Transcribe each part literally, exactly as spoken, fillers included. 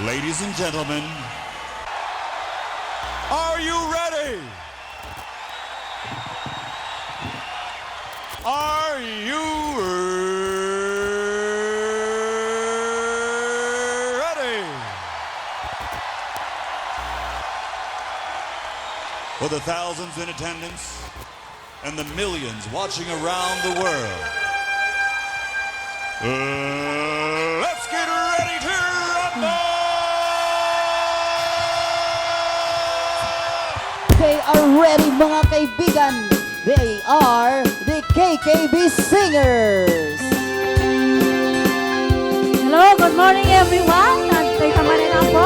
Ladies and gentlemen, are you ready? Are you ready? For the thousands in attendance and the millions watching around the world, uh, let's get ready to rumble! They are ready, mga kaibigan. They are the K K B Singers. Hello, good morning everyone. At kay kamarin ako.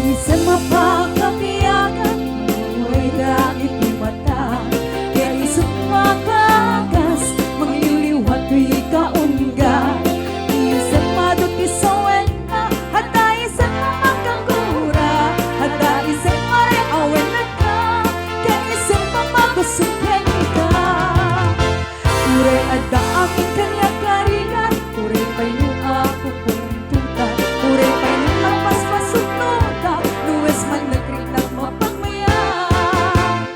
Isem a pakabiagan, uray dagiti mata, ket isut makaagas, mangliliwat toy kaungga. Isem a adu ti sawenna, adda isem a makagura, adda isem a re-awen kenka, ket isem a mabusor kenka. Uray adda amin kaniak a rigat, uray pay no apupungtongtak, uray pay no napaspasotak, no wisem a nagriknak mapagmayat.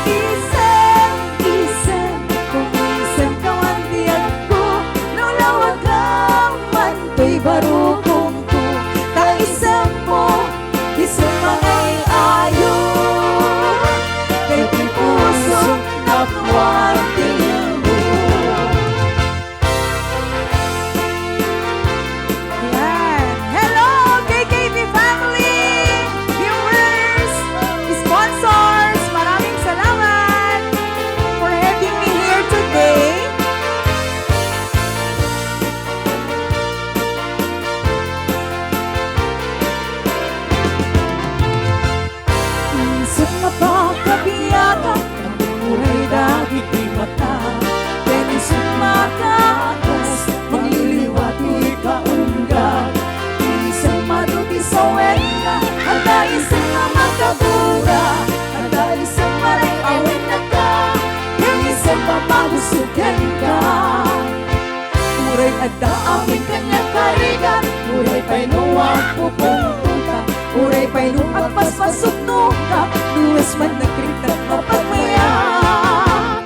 Isem, isem, kumisemka man biagko, no lawagam man toy barukongko, ta isemmo, isem a mangay-ayo, daytoy pusok napno a agtilindu. Ayan. Hello, K K B family, viewers, sponsors, maraming salamat for having me here today. Isem a pakabiagan, uray dagiti mata, ket isut makaagas, mangliliwat toy kaungga. Isem a adu ti sawenna, adda isem a makagura, adda isem a re-awen kenka, ket isem a mabusor kenka. Uray adda amin kaniak a rigat, uray pay no agpupungtongtak, uray pay no agpaspasotak, no wisem a nagriknak mapagmayat.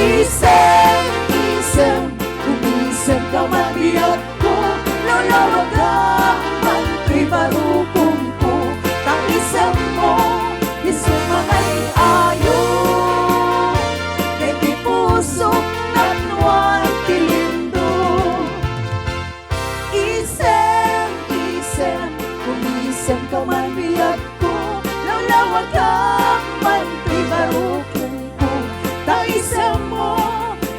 Isem, isem, kumisemka man biagko, no lawagam man toy barukongko, ta isemmo, isem a mangay-ayo, daytoy pusok napno a agtilindu. Isem, isem, kumisemka man biagko, no lawagam man toy barukongko, ta isemmo,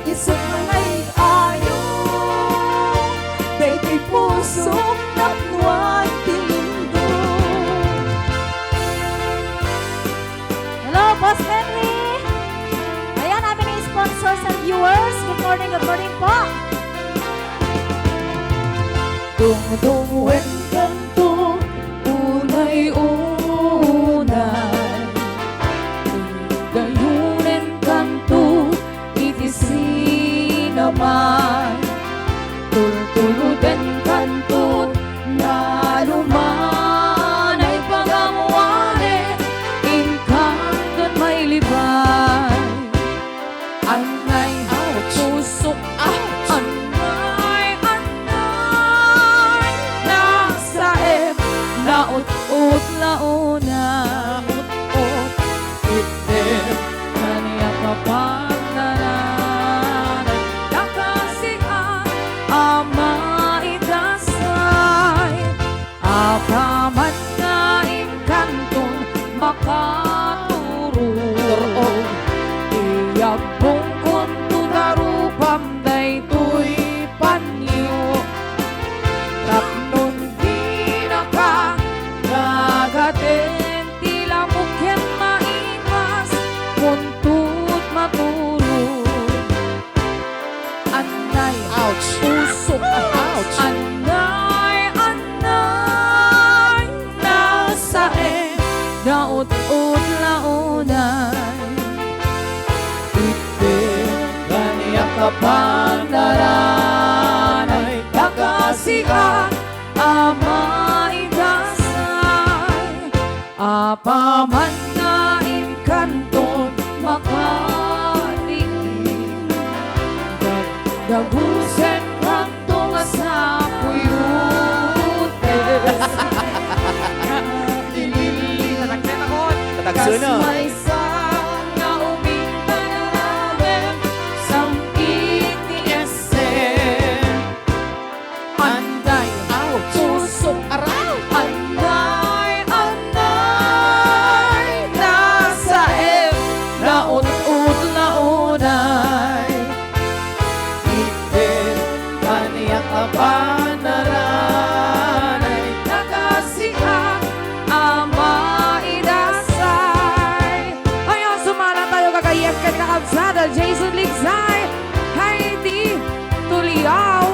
isem a mangay-ayo, daytoy pusok napno a agtilindu. Hello, Boss Henry! Ayan, amin ang sponsors and viewers. Good morning, good morning po. Dungdungwenkanto unay-unay, igayunenkanto iti sinamay. Tultulodenkanto nalumanay pagammoanen, inkan ket mailibay. Annay, ouch, pusok, ouch. Annay, annay, nasaem, naut-ut la unay. Naut-ut, itdem, kaniak a pagnanan, dakasi a, a maidasay. Apaman nga inkanton makaturog. Turog. Iyabbongkonto ta rupam daytoy panyo. Tapno dinaka gagaden ti lamok ken maimas, kuntod maturog. Annay. Ouch. Pusok. Ouch. Annay, annay, nasaem, naut-ut la unay. Panaranay, takasiak a maidasay. Apaman nga inkanton makaliim, dag-, dagusen kanto nga sapuyutes. Tatagsuno. Kas maysa nga umintan aramem, sam-it ni Esen. Anday, aw, susok, araw. Anday, anday, nasaem, naut-ut, naunay. Itdem kaniak a panaranay, takasiak a maidasay. Ayan, sumala tayo, kagayyem ken kakabsat, Jason Ligsay, Heidi Tuliao,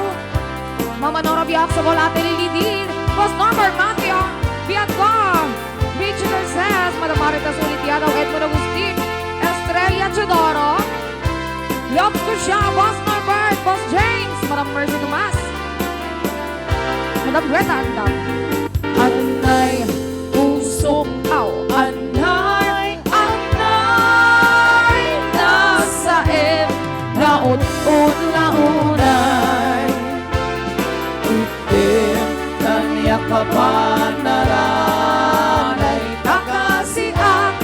Mama Nora Biac, Sabol, Ate Lili Dean, Boss Norbert Mateo, Bianca, Richie Garces, Madam Maritas Ulitiado, Edmond Agustin, Estrella Teodoro, Yob Scotia, Boss Norbert, Boss James, Madam Mercy Tomas, Madam Greta Andam. Anay, usok, aw, anay, anay, nasaem, naut-ut, naunay. Itdem kaniak a panaranay, takasiak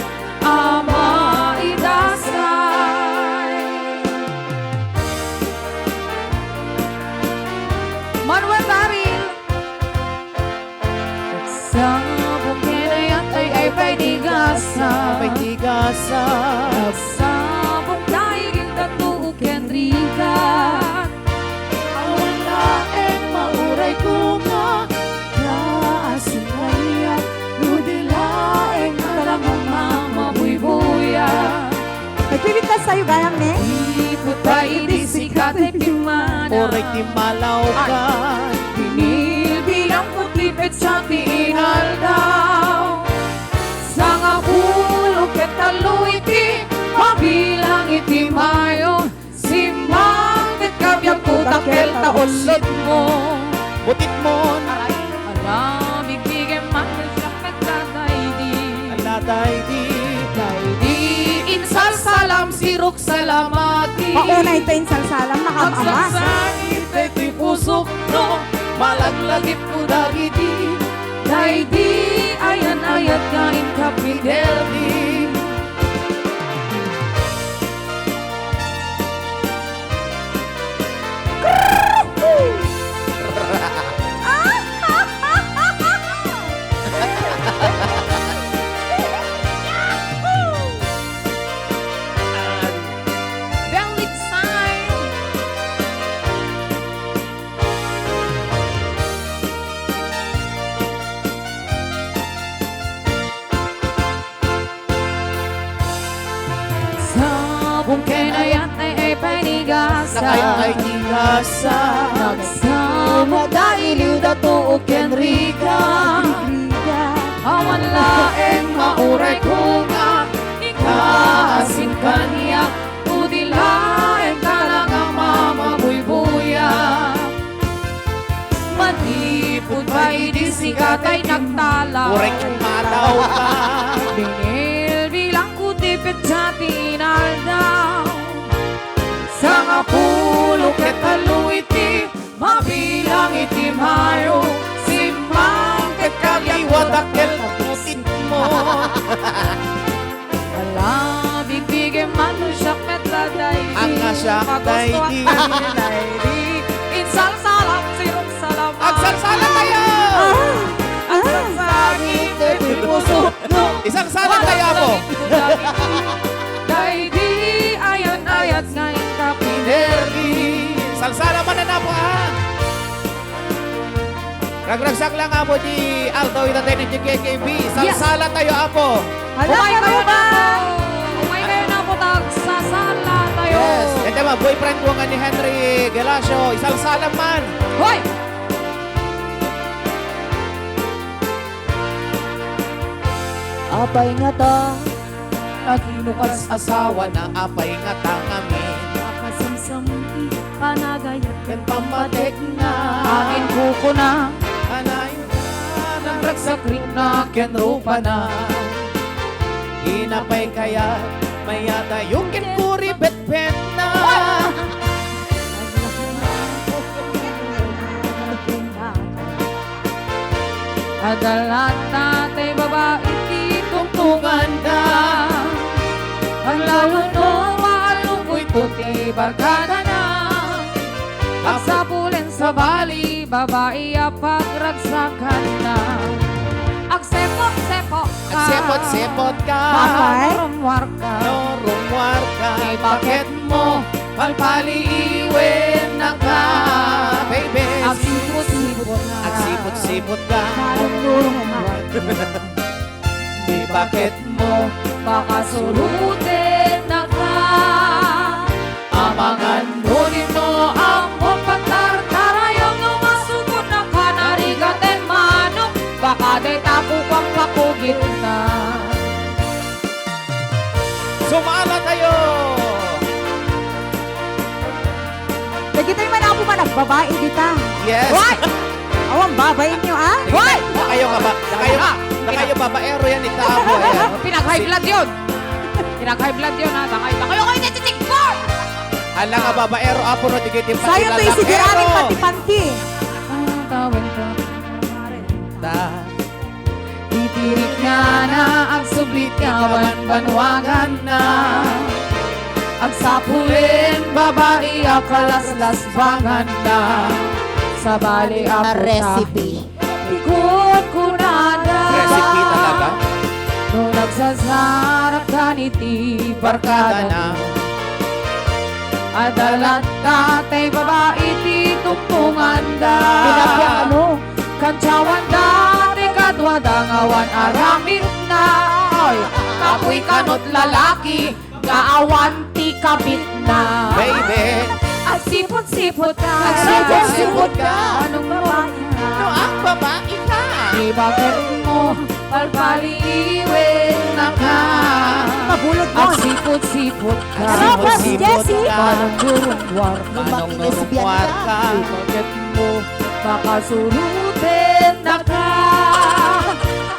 a maidasay. Manuel Daryl. Nagsabong ken ayat ay, ay pay ti gasa. Pay ti gasa. Nagsabong daydi dato ken rigat. Awan laeng mauray ko nga kaasin kaniak, no di laeng talagang mamabuybuya. Nagpipintas tayo, gayam, ne? Iput pay idi sika ti pimmana. Uray ti malawkan. Ay, binilbilangko ti petsa ti inaldaw. Sangapulo ket tallo iti mabilang iti Mayo. Simmang ket kabiagko, dakkel ta ullotmo. Butitmon. Aray, ala, bigbigem man siak met kadaydi. Ala, daydi. Daydi, insalsalam, sirok, salamati. Maunay ta insalsalam, nakamamas. Agsagsagit ti pusok no malaglagipko dagiti daydi, ayan-ayat nga inka piderdi. Belly sign. Sabong ken ayat ay, ay pay ti gasa. Ay, ay ti gasa. Nagsamo da iliw da tuok ken rigat. Awan laeng mauray ko nga ikaasin kaniak. Udi laeng talaga mamabuybuya. Manipud pay idi sika tay nagtalaw. Korek, malaw ka. Binilbilangko ti petsa ti inaldaw. Sangapulo ket tallo iti mabilang iti Mayo. Simmang ket kaliwa dakkel pusitmo. Ala, bigbigem man no siak met kadaydi. Ania siak daydi. Insalsalam, sirok, salamati. Agsalsala tayo! Ah, ah. Agsagsagit ti pusok no. Isalsala tayo, Apo. Daydi, ayan-ayat nga inka piderdi. Salsala manen, Apo, ah. Ragragsak lang, Apo, di aldaw ita tayo ni K K B. Yes. Salsala tayo, Apo. Hala, umay kayo na, Apo. Umay kayo na, Apo, tagsasala tayo. Yes. Ito ba, boyfriend ko nga ni Henry Galacio. Isalsala man. Hoy! Apay ngata? Nagino kas asawana, apay ngata ngamin? Makasamsam ti panagayat ken pammatekna. Akin kukuna, anayon ka, nangragsakna ken rupana. Inapay kayat, mayatayo ken kuribetbetna. Adda latta ti babai ti tungtunganda. Aglawen no maallumoy to ti barkadana. Agsapulen sabali babai a pagragsakanna. Agsepot-sepot ka. Agsepot-sepot ka. Bakay? No rummuar ka. No rummuar ka. Ni baketmo, palpaliiwennaka, baby. Agsipot-sipot ka. Agsipot-sipot ka. Marumrummuar ka. Ni baketmo, pakasurutennaka. Amangan no dimo ammon pagtartarayam no masukonnaka narigaten manok, baka dayta kukuam pakugitna. Sumala tayo! Dagitoy man, Apo, man, agbabai dita. Yes. Hoy! Awan babainyo, ah? Hoy! Dakayo nga ba? Dakayo, dakayo babaero yan, ita, Apo, ayan. Pinag-high blood yun. Pinag-high blood yun, ha? Dakayo, dakayo kayo, chichikbor! Ala nga babaero, Apo, no, di kayo Sayo to, isi diramin, pati pangki. Ang tawag ko. Ta. Titiriknana, agsublit ka, banbanwaganna. Agsapulen, babai a kalaslasbanganna. Sabali a puta. Recipe. Ti kunkunada. Recipe talaga? No nagsasarap ka ni ti barkadana. Adda latta ti babai ti tungtunganda. Tilapia, ano? Kantiawanda ti kaduada nga awan aramidna. Ay, kapuy kano't lalaki nga awan ti kabitna. Baby. Agsipot-sipot ka. Agsipot-sipot ka. Anong babae ka? No, ang babae ka. Di baketmo, palpaliwennaka. Mabulod mo. Agsipot-sipot ka. Ano, Boss Agsipot-sipot Jesse? Ka. Manong durungwar. Manong lesbian durungwar ka. Ka. Di baketmo, pakasurutennaka.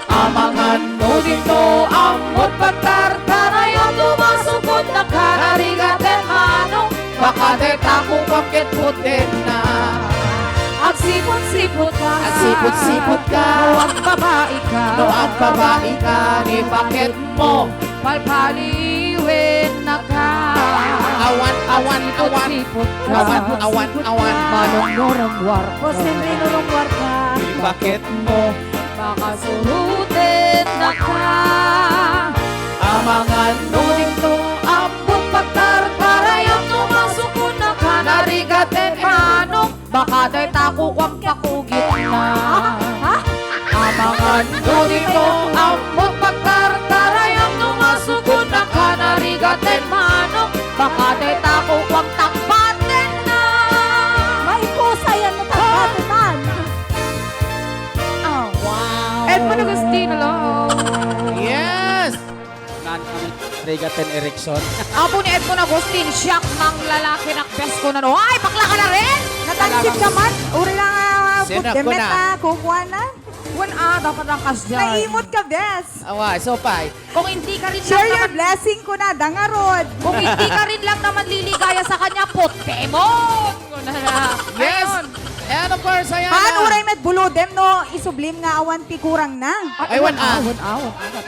Amangan no dimo ammon pagtartarayam no masukonnaka narigaten manok, baka dayta kukuam ket putenna. Agsipot-sipot ka. Agsipot-sipot ka. No agbabai ka. No agbabai ka, ni baketmo. Palpaliwennaka. Awan, awan, awan. Agsipot-sipot ka. Awan, awan, awan. Manong durungwar. O, siyempre, durungwar ka. Ni baketmo. Pakasurutennaka. Amangan no dimo ammon pagtartarayam no masukonnaka narigaten manok, baka dayta kukuam pakugitna. Ha? Amangan no dimo ammon pagtartarayam no masukonnaka narigaten manok, baka dayta kukuam takbatenna. May pusa yan, no, takbatenan. Oh, wow. Edmond Agustin, hello. Yes! Nan ang Regaten Erickson. Apo ni Edmond Agustin, siak mang lalaki nakbes ko na. Ay, bakla ka na rin? Natansit ka man? Uri na nga, Sino put-, demet ko na? Na, kukuha na. Wen, ah, dapat ang kasyan. Naimot ka, bes. Awa, so, pay. Kung hindi ka rin Share lang your naman blessing ko na, dangarod. Kung hindi ka rin lang naman liligaya sa kanya, putemon! Ko na na. Yes. Ayun. And of course, ayan Haan, na. Uray met bulodem no isublim nga awan ti kurang na. Ay, wan, ah. Wan, ah, wan, ah.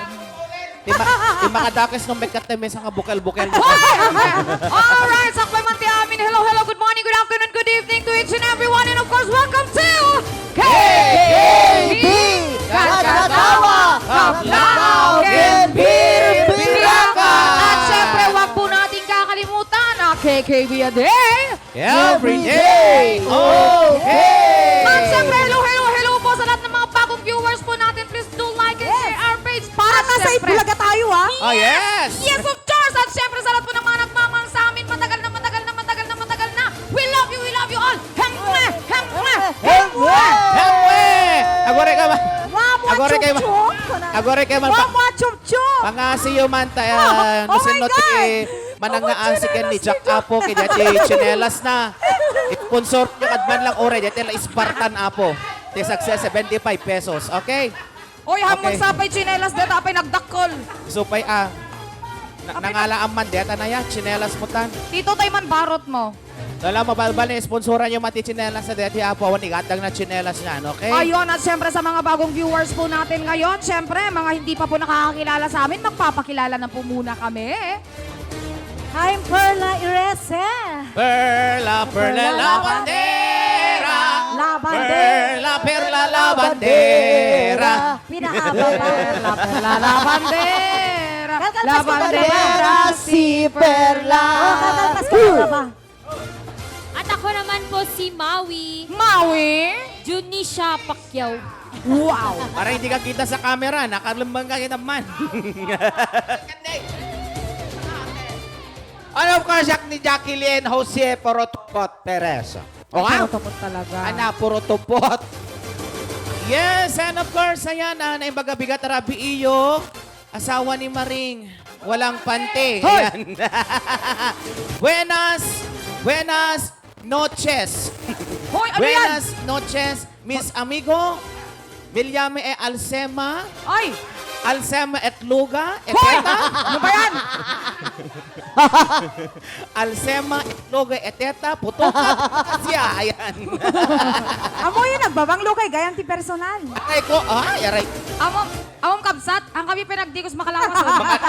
Di ma-, di makadakes no mekkat ti mesa nga bukel-bukel. Alright, sakbay man ti amin. Hello, hello, good morning, good afternoon, good evening to each and everyone. And of course, welcome to K K B Kagagawa, Kaplaw, ken Birbiraka. At syempre, wag po natin kakalimutan ang K K B a day. Every day, okay! At syempre, hello, hello, hello po sa lahat ng mga bagong viewers po natin. Please do like and share our page. Para at nasa syempre, Itbulaga tayo, ah. Oh, yes! Yes, of course! At syempre, sa lahat po ng mga nagmamahal sa amin, matagal na, matagal na, matagal na, matagal na. We love you, we love you all. Hemwe! Hemwe! Hemwe! Hemwe! Agore ka ba? Mamo, agore ka ba? Chup-chup! Agore ka ba? Mamo, chup-chup! Pangasiyo man tayo. Oh, oh my God! Manangaan si Ken ni Jack Apo, kaya ti tsinelas na. Sponsor nyo kadman lang uray, dayta la Spartan, Apo. Ti sagsa, seventy-five pesos, okay? Oy, hammon Okay. sa pay tsinelas dayta pay nagdakkel. Isu pay, ah, na-, Apay na- nangalaan man, dayta na ya, tsinelas mo tan. Tito, tay man barot mo. Wala, mabalbal na sponsoran nyo man ti tsinelas na dayta, Apo, awan igatag na tsinelas na, okay? Ayun, at syempre sa mga bagong viewers po natin ngayon, syempre, mga hindi pa po nakakakilala sa amin, magpapakilala na po muna kami. I'm Perla Irese. Perla, Perla, Perla, la bandera. La bandera. Perla, Perla, la bandera. Pinahaba pa. Perla, Perla, la bandera. Kalkal, La mas bandera, si Perla. Oh, kalkal, mas kalkal ba? At ako naman po si Maui. Maui? Junisia Pacquiao. Wow! Para hindi ka kita sa camera, nakalembang ka kita man. And of course, siak ni Jacqueline Jose Porotopot Perez. O, ah? Purotopot talaga. Ana, purotopot. Yes, and of course, ayan, ah, naimbag a bigat a rabii iyo. Asawa ni Maring, walang panty. Hoy! Ayan. Buenas, buenas noches. Hoy, ano yan? Buenas noches, mis amigo. Me llamo Alcema. Ay! Alcema Etluga, Hoy! Eteta. Ano ba yan? Alcema Etluga, Eteta, Putukat, Asia. Ayan. Amo yung nagbabanglo kay gayam ti personal. Aray ko, ay, aray. Amo, Amom kabsat, ang kami pinagdigos makalawas, oh. Maka-, mak-,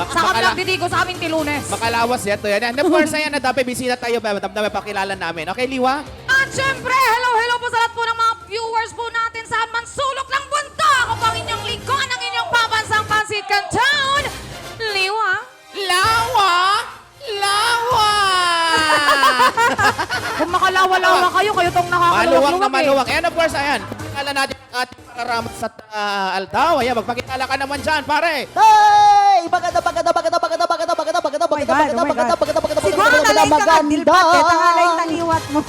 mak-, Sa kami makala-, nagdidigos sa amin ti Lunes. Makalawas yan, to yan. And of course, ayan, na dapat bisita tayo, ba, madam, na pakilala namin. Okay, Liwa? At syempre, hello, hello po sa lahat po ng mga viewers po natin saan man sulok ng bundok. Ako po ang inyong lingkod, ang inyong pabansang pansit canton, Liwa. Lawa! Lawa! Kung makalawa-lawa kayo, kayo tong nakakalawag-luwag eh. Maluwag na maluwag. And of course, ayan, pakilala natin ang ating pakarama sa, ah, aldaw. Ayan, magpakilala ka naman dyan, pare. Hey! Maganda, maganda, maganda, maganda, maganda, maganda, maganda, Oh my God, oh my God. Siguro maganda, nalaing ka maganda. Nga, dilbat, kaya tangala yung taliwat mo.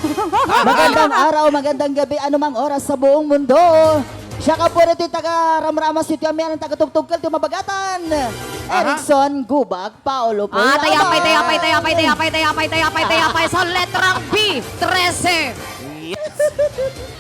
Magandang araw, magandang gabi, anumang oras sa buong mundo. Siya ka puro ti taga Ramrama City, kami ang taga Tugtugkal, ti Mabagatan. Aha. Erickson Gubag, Paolo Ah, Pulano. Tayapay, tayapay, tayapay, tayapay, tayapay, tayapay, tayapay sa letrang B, trese. Yes.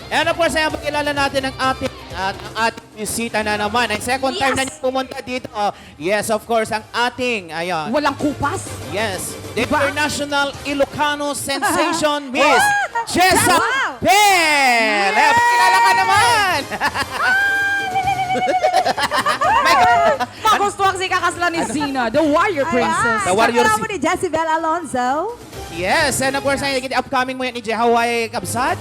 And of course, ayan, pakilala natin ang ating, at ang ating bisita na naman. Ang second time na Yes. niya pumunta dito. Yes, of course, ang ating, ayan. Walang kupas? Yes, the Diba? international Ilocano sensation, Miss Wow! Jessa Wow! Bell! Eh, pakilala ka naman! My God! Magustuhan si kakasla ni Zina, the warrior Ayan. princess. The warrior Kakilala si- mo ni Jezebel Alonzo? Yes, and of course, ay, upcoming mo yan ni Jehaway Kabsat.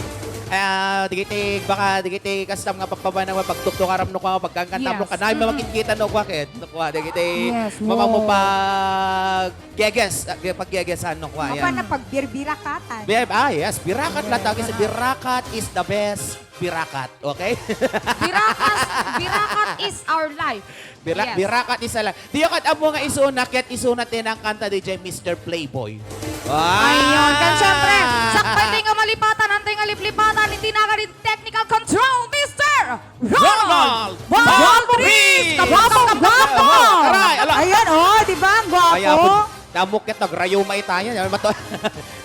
Ah, digiti, baka digiti custom nga pagpabana, pagtuktukaram no kwa, pagkangkantam no Yes. kwa, na, Mm-mm. makikita no kwa, ket, no kwa, digiti, Yes, mama mo wow. pag geges, ah, paggegesan no kwa, Mapa yan. na pagbirbirakakan. Bir-, ah, yes, birakat lang tawag sa Birakat. Birakat is the best. Birakat, okay? Birakas, birakat is our life. Bira-, Yes. Birakat is a la-, di ket ammo nga isuna, ket isuna ti nangkanta D J Mister Playboy. Ayun. Kan syempre, Ah! sakbay ti nga malipatan, antay nga liplipatan, iti nagan ti technical control, Mister Ronald Ronald Valdez! Valdez! Kababong Gwapo! Aray, ala. Ayan, oh, di ba? Ang gwapo. Ay, apo, tamok ket nagrayuma itayan. Ano ba to?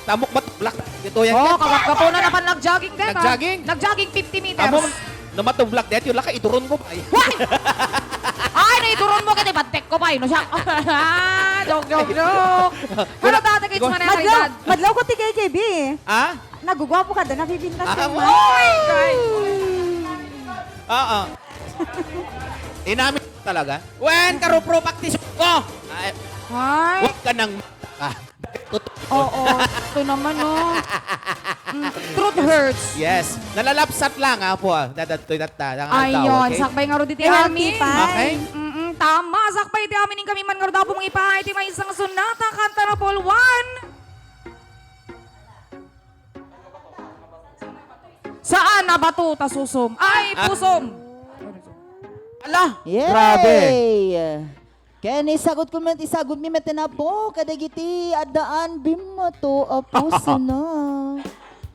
Tamok matublak. Ito yan. Oh, kagapgapo na napan nag-jogging, di ba? Nag-jogging? Nag-jogging fifty meters. Amo, no matublak, dahil yung laka, ituron ko pa. Ay! Ay, naituron mo, kaya badtek ko pa, eh, no siya? Joke, joke, joke. Ano Wala. dati kayo Ikaw sa mga Madlaw, kalidad? madlaw ko ti K K B. Ah? Nagugwapo ka doon, nabibintas Ah, ka mo. Oh my God! Oo. Inamin ko talaga. Wen, karuprupak ti suko. Ay, Ay. Huwag ka nang magtaka. Totoo. Oo, ito naman, oh. Mm, truth hurts. Yes. Nalalapsat lang, apo, ah. Dadatoy na ta-, ang Ayun, aldaw, okay? sakbay nga rod iti May amin. happy pa. Okay. Mm-mm, tama, sakbay iti amin, ing kami man nga rod, apo, mangipaay iti maysa nga sonata, kanta na Paul Juan. Saan a bato ta susum? Ay, Ah. pusom! Ala, Yay! grabe. Ken isagut ko met, isagut mi met ti napo kadagiti addaan bimmato a pusona.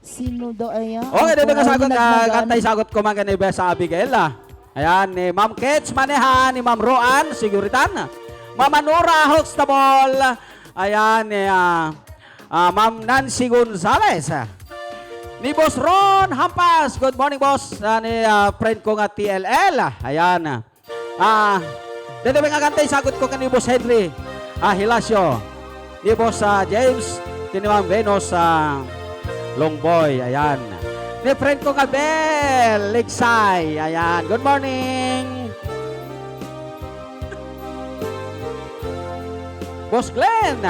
Sino da aya? Okay, dito Apo, kasagot, ah, nagmagaan. Kanta isagut ko man ken ni Bes Abigail, ah. Ayan, ni Ma'am Kets Manehan, ni Ma'am Roan Siguritan, Ma'am Anora Huxtable. Ayan, ni, ah, Ah, Ma'am Nancy Gonzalez. Ni Boss Ron Hampas. Good morning, boss. Ah, ni, ah, friend ko nga T L L. Ayan. Ah, dito may kakanta, isagot ko kani Boss Henry. Ah, Hilasio. Ni Boss, ah, James. Kini Ma'am Venus, ah, Longboy. Ayan. Ni friend ko nga Bel Ligsay. Ayan. Good morning. Boss Glenn.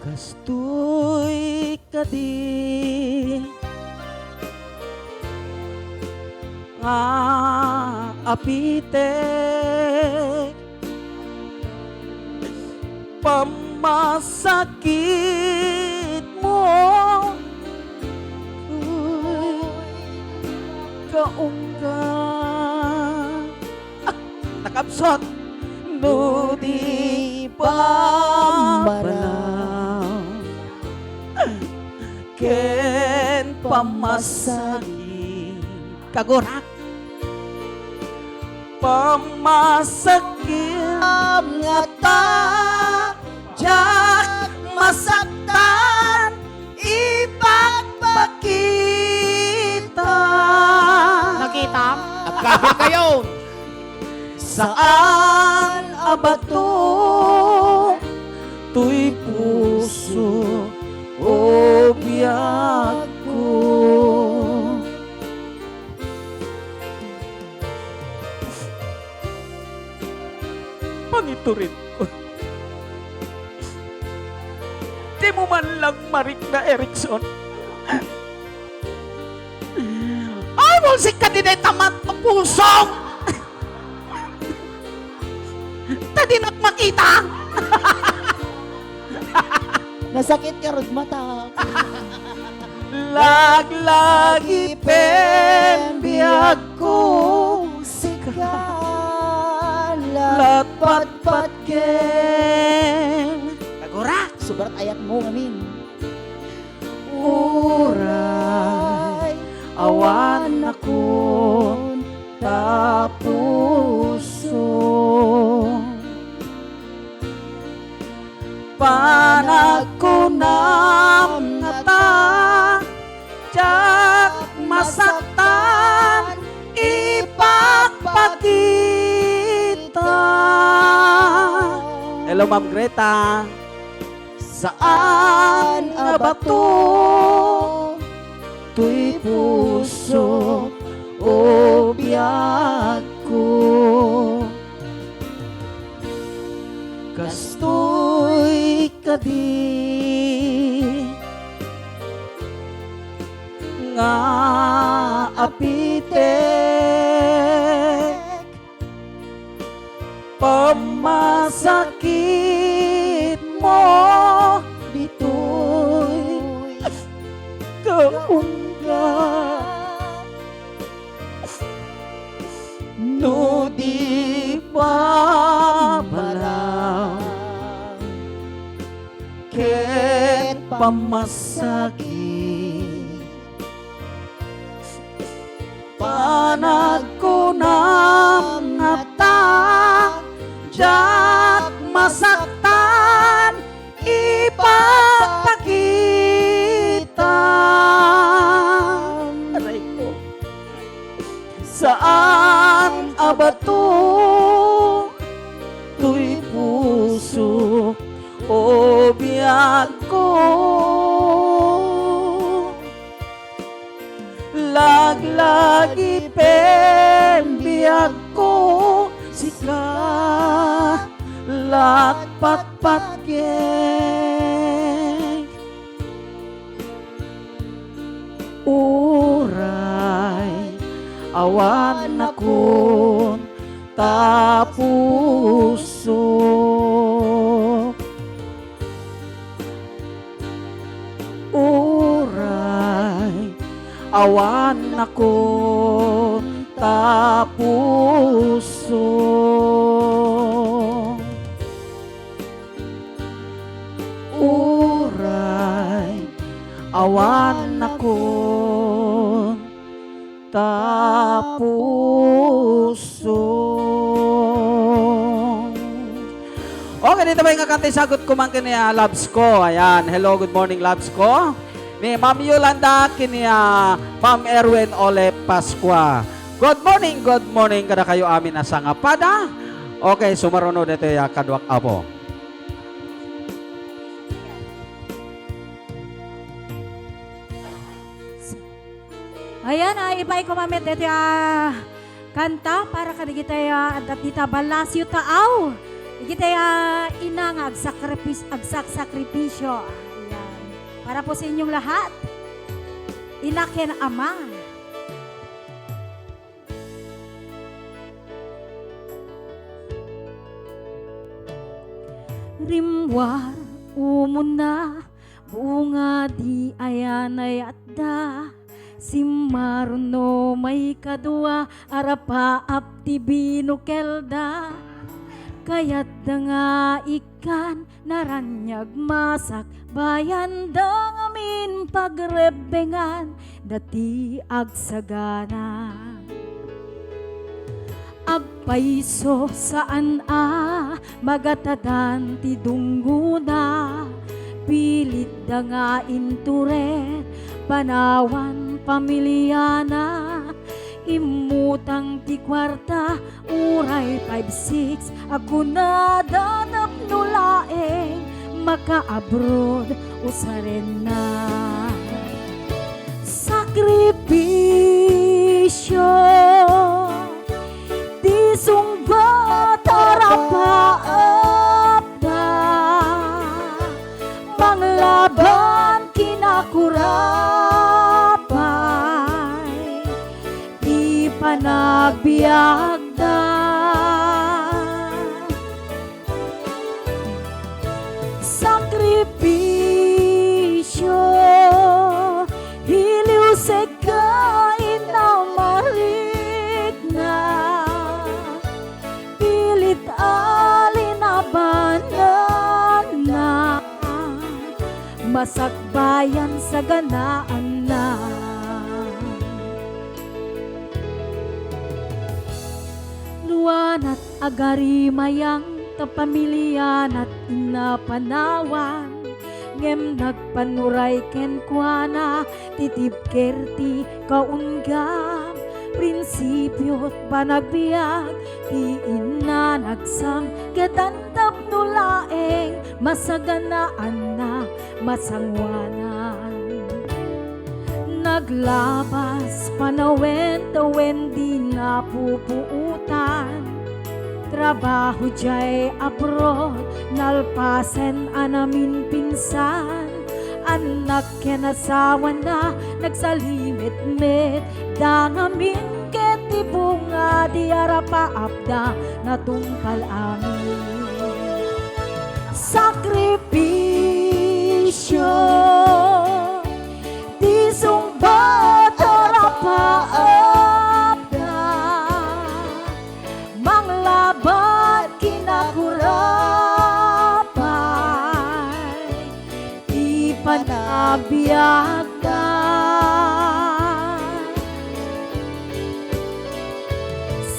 Kastoy kadi nga apitek pammasakit mo. Uy, kaungga. Nakabsot. No di pabalaw ken pammasakit. Kagurak. Pammasakit. Ngata, diak masaktan, ipagpakita. Nakita? Agkabit kayo. Saan a bato, toy puso o biag ko. Pangiturit ko. Di mo man lang marikna, Erickson. Ay, mulsik ka din ay tamat ng pusong! Ta dinak makita! Nasakit ka rod mata. Laglagi pen biag ko, sika, latpatpat ken. Agura! Sobrat ayat mo, amin. Uray, awan nakon ta puso. Panagkunam ngata, diak masaktan, ipagpakita. Hello, Ma'am Greta. Saan a bato, toy puso o biag ko. Kastoy kadi nga apitek pammasakit mo ditoy kaungga. No di pabalaw ket pammasakit, panagkunam ngata, diak masaktan, ipagpakita. Aray ko. Saan a bato, toy puso o biag ko. Laglagi pen biag ko, sika, latpatpat ken. Uray, awan nakon ta puso. Uray, awan nakon ta puso. Uray, awan nakon ta puso. Dita pay nga kanta, isagut ko man ken ni, ah, loves ko. Ayan. Hello, good morning, loves ko. Ni Ma'am Yolanda ken ni, ah, Ma'am Erwin Ole Pascua. Good morning, good morning kadakayo amin a sangapada. Okay, sumaruno ditoy, ah, kaduak, Apo. Ayan, ah, ibaay ko man met ditoy, ah, kanta para kadagiti, ah, adda dita Balasio Taaw. Dagiti, ah, ina nga agsakripis-, agsaksakripisyo. Ayan. Para po sa inyong lahat. Ina ken ama. Rimmuar, umuna, bunga di ayan ay atda. Simmaruno maikadua, arapaap ti binukelda. Kayatda nga ikkan, naraniag masakbayan da ngamin pagrebbengan dati agsagana. Agpayso saan a magatadan ti dunggona, pilitda nga intured panawan pamiliana. Immutang ti kuarta, uray five six a kunada tapno laeng maka-abroad usarenna. Sakripisyo ti sungbat a rapaapda, manglaban kinakurapay ti panagbiagda. Sakripisyo, iliwsek ka, inamalikna, pilit a linabananna, masakbayan saganaanna. Luanat agarimayang ta pamilianat inna panawan, ngem nagpanuray kenkuana ti tibker ti kaunggam. Prinsipiot panagbiag ti inna nagsangketan tapno laeng masaganaanna masanguanan. Naglabas panawen tawen di napupuotan. Trabaho jay abroad, nalpasen a naminpinsan. Annak ken asawana, nagsalimetmet da ngamin ket ti bunga di arapaapda natungpal amin. Sakripisyo ti sungbat a rapaapda, manglaban kinakurapay ti panagbiagda.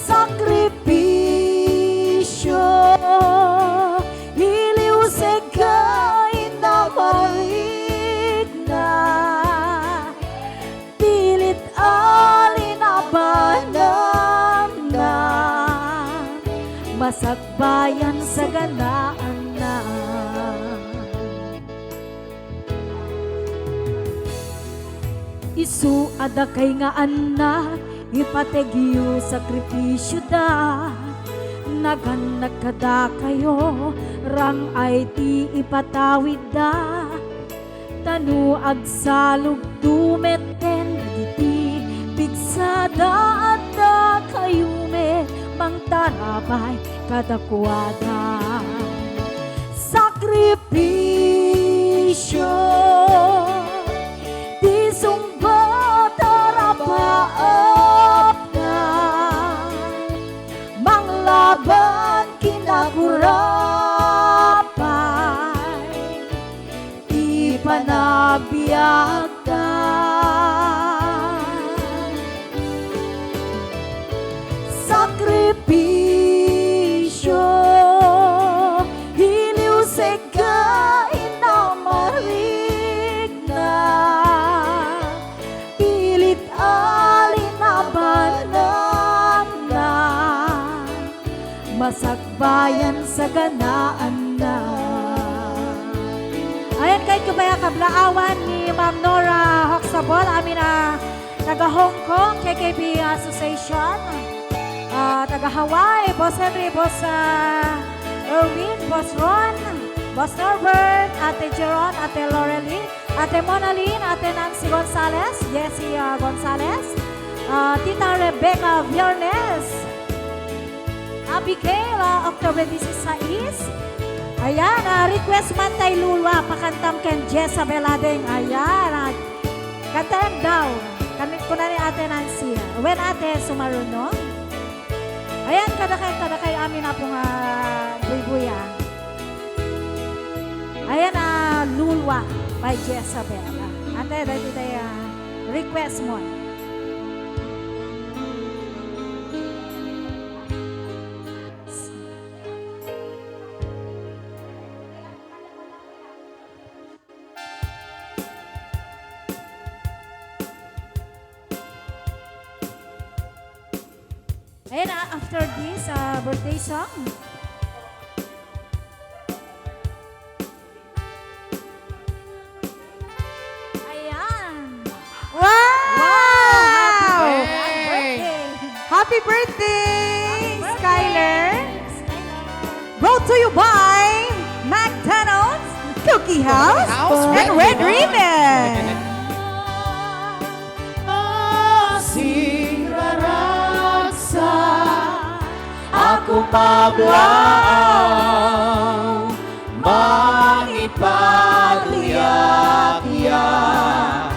Sakripisyo, iliwsek ka, inna malikna, pilit a linabananna, masakbayan saganaanna. Isu a dakay nga annak, ipategyo sakripisioda. Nagannak kadakayo, rang-ay ti ipatawidda. Ta no agsalugdo metten dagiti pigsada, addakayo met mangtarabay kadakuada. Sakripisyo ti sungbat a rapaapda, manglaban kinakurapay ti panagbiagda. Sakripisyo, bayan saganaanna. Ayan, kayatko pay a kablaawan ni Ma'am Nora Hoxabol, amin a taga Hong Kong, K K B Association, ah, taga Hawaii, Boss Henry, Boss, ah, Erwin, Boss Ron, Boss Norbert, Ate Jeron, Ate Loreline, Ate Monalyn, Ate Nancy Gonzalez, Jessie, ah, Gonzalez, ah, Tita Rebecca Viernes, Abigail, ah, October disisais. Ayan, ah, request man tay Lulwa, pakantam ken Jezabel Ading. Ayan, ah, kantaem daw. Kani, kuna ni Ate Nancy. Wen, Ate, sumarunong? Ayan, kadakay, kadakay amin a pung, ah, buybuya. Ayan, ah, Lulwa by Jezabel. Ate, dahil tayo, ah, request mo. Ayan, ah, after this, ah, birthday song. Ayan. Wow! Wow! Happy birthday! Happy birthday, Skyler! Brought to you by McDonald's, Cookie House, House, and Red Red Ribbon. Ribbon. Asingraragsa, ako pablaang mangipaduyakyat.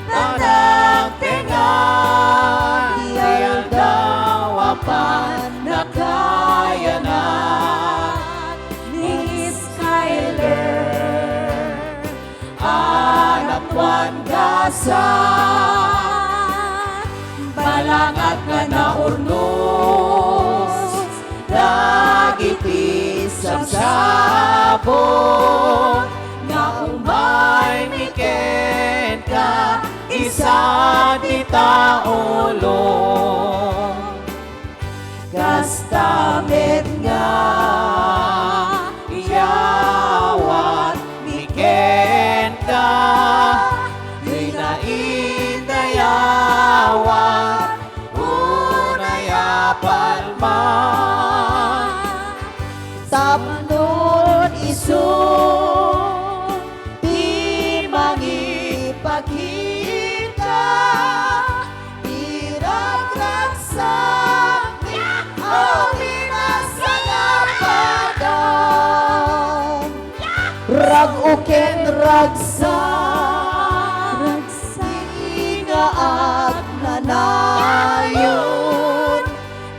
Nagtengnga ti aldaw a pannakayanak ni Skyler. Anak, kuan, gasat, balangat nga naurnos dagiti sabsabon nga umaymi kenka, isa ti taolo. Kasta met nga iyawatmi kenka, dina indayawat unay a palma. Tapno isu ti mangipakita, ti ragragsak, amin a sanapadan. Rag-o ken ragsak, ragsak, ti nga agnanayon,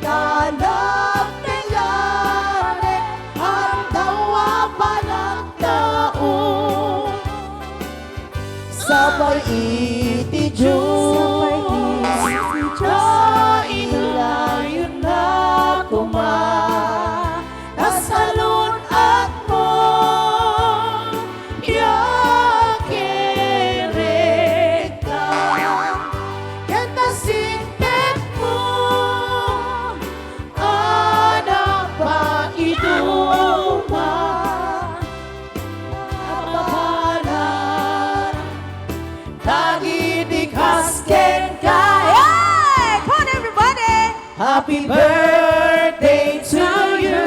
ta nagtengnga ti aldaw a panagtao. Sapay iti Dios, sapay iti Dios, ta inayonna koma ta salun-atmo, ya ken rekta, ken ta singpetmo a napaiduma. Ababalan dagiti kas kenka. Yay! Come on, everybody! Happy birthday to you.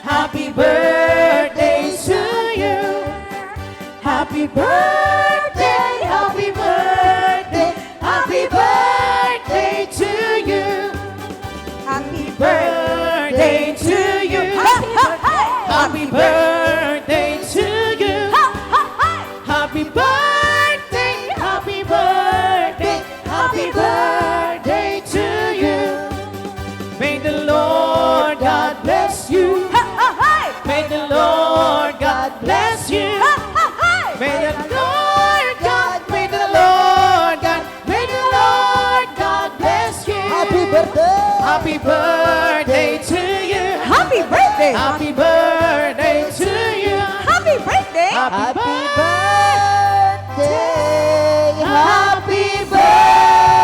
Happy birthday to you. Happy birthday, happy birthday, happy birthday to you. Happy birthday to you. Ha, ha, ha. Happy birthday to you. Ha, ha, ha. Happy birthday, happy birthday, happy birthday to you. May the Lord God bless you. Ha, ha, ha. May the Lord God bless you. Ha, ha, ha. May the Lord God, may the Lord God, may the Lord God bless you. Happy birthday. Happy birthday to you. Happy birthday. Happy birthday to you. Happy birthday. Happy birthday. Happy birthday.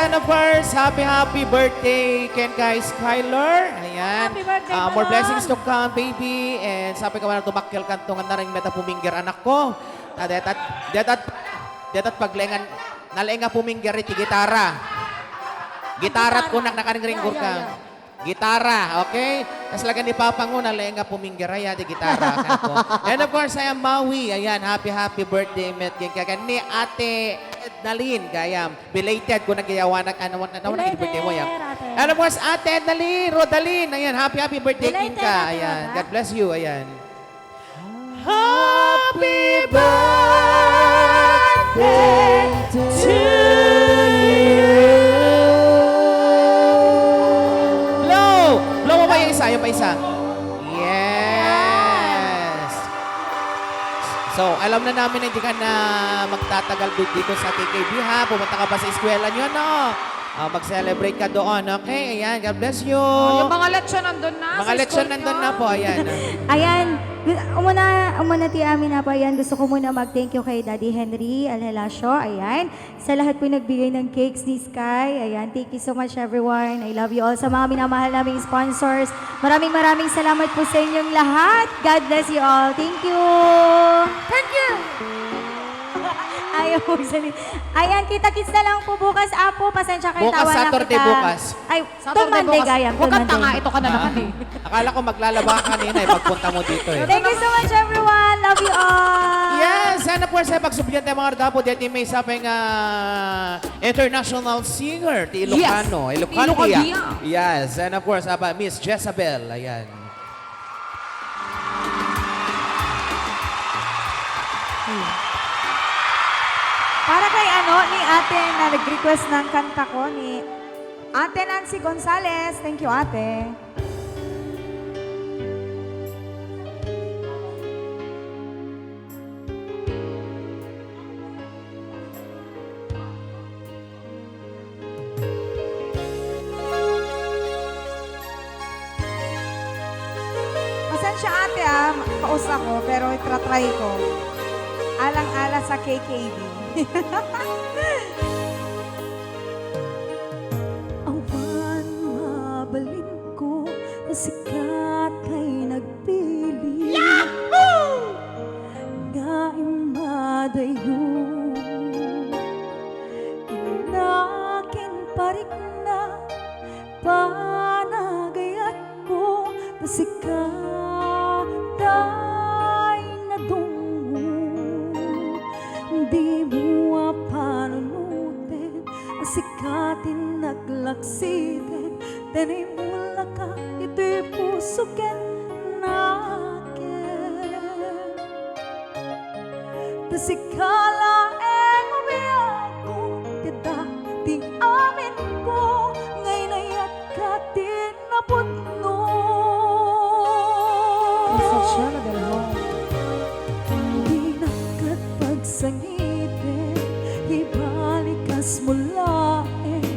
And of course, happy, happy birthday kenka, Skylar. Ayan. Happy birthday, Ah, more Palang. Blessings to come, baby. And sapay ka man, dumakkel kanto nga nareng meta pumingger, anak ko. Ta, detat, detat, detat paglengan, nalenga pumingger iti gitara. Gitara, gitara. Kunak nakaringringgor ka. Yeah, yeah, yeah. Gitara, okay? Tas lagan ni Papa nga, nalenga pumingger, ay, iti gitara, kako. And of course, I am Maui. Ayan, happy, happy birthday, met, ken, ken ni Ate Ednalyn, gayam. Belated ko nagyayawanak, ano, ano, ano, birthday mo, yan. Belated, Ate. And of course, Ate Ednalyn, Rodalyn, ayan, happy, happy birthday, belated, kenka. Ate Roda. Ayan, God bless you, ayan. Happy birthday to you. Blow! Blow mo pa yung isa, yung pa isa. Yes! So, alam na namin na hindi ka na magtatagal dito sa K K B, ha? Pumunta ka pa sa eskwela nyo, no? Ah, mag-celebrate ka doon, okay? Ayan, God bless you. Oh, yung mga lechon nandun na sa school nyo. Mga lechon nandun na po, ayan. Ayan, gu-, umuna, umuna ti amin na po, ayan, gusto ko muna mag-thank you kay Daddy Henry Alhelacio, ayan. Sa lahat po nagbigay ng cakes ni Sky, ayan, thank you so much, everyone. I love you all. Sa mga minamahal naming sponsors, maraming, maraming salamat po sa inyong lahat. God bless you all. Thank you. Thank you. Ayaw mo sabi. Ayan, kita-kits na lang po bukas, Apo. Pasensya kayo, bukas, tawa lang Saturday, kita. Bukas. Ay, Saturday, Monday, bukas. Gayam. Huwag kang tanga, ito ka na naman, eh. Akala ko maglalaba ka kanina, eh, pagpunta mo dito, eh. Thank you so much, everyone. Love you all. Yes, and of course, eh, pagsublian tayo, mga ardapo, dito may isa pa yung, ah, international singer, ti Ilocano, yes. Ilocano. Ilocano. Yes, and of course, ah, Miss Jezabel, ayan. Para kay ano, ni ate na nag-request ng kanta ko, ni Ate Nancy Gonzalez. Thank you, ate. Pasensya, ate, ah, paus ako, pero itratry ko. Alang-ala sa K K B. Awan mabalin ko, ta sika tay nagpili. Yahoo! Nga immadayo. Inna ken parikna, panagayatko, ta sika tay nadungngo. Dimo a panunoten, a sika ti naglaksiden, ta imulaka iti puso ken nakem. Ta sika laeng biagko, ti dati aminko, nga inayatka ti napudno. Concepcion del Home. Dinak ket pagsangiten, ibalikas mo laeng,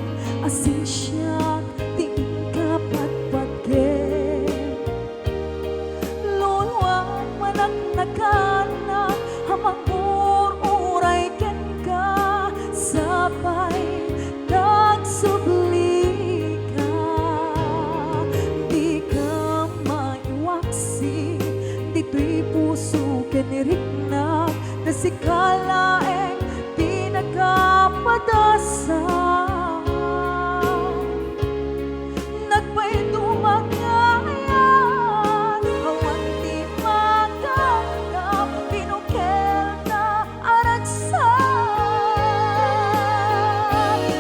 a siak ti inkapatpatgem. Luluam manaknakanak a mangur-uray kenka, sapay ta agsublika. Dika maiwaksi ditoy puso ken riknak, ta sika laeng ti nakapadasam. Nagpaidumag nga ayat, awan ti makangngap, pinukel ta a ragsak.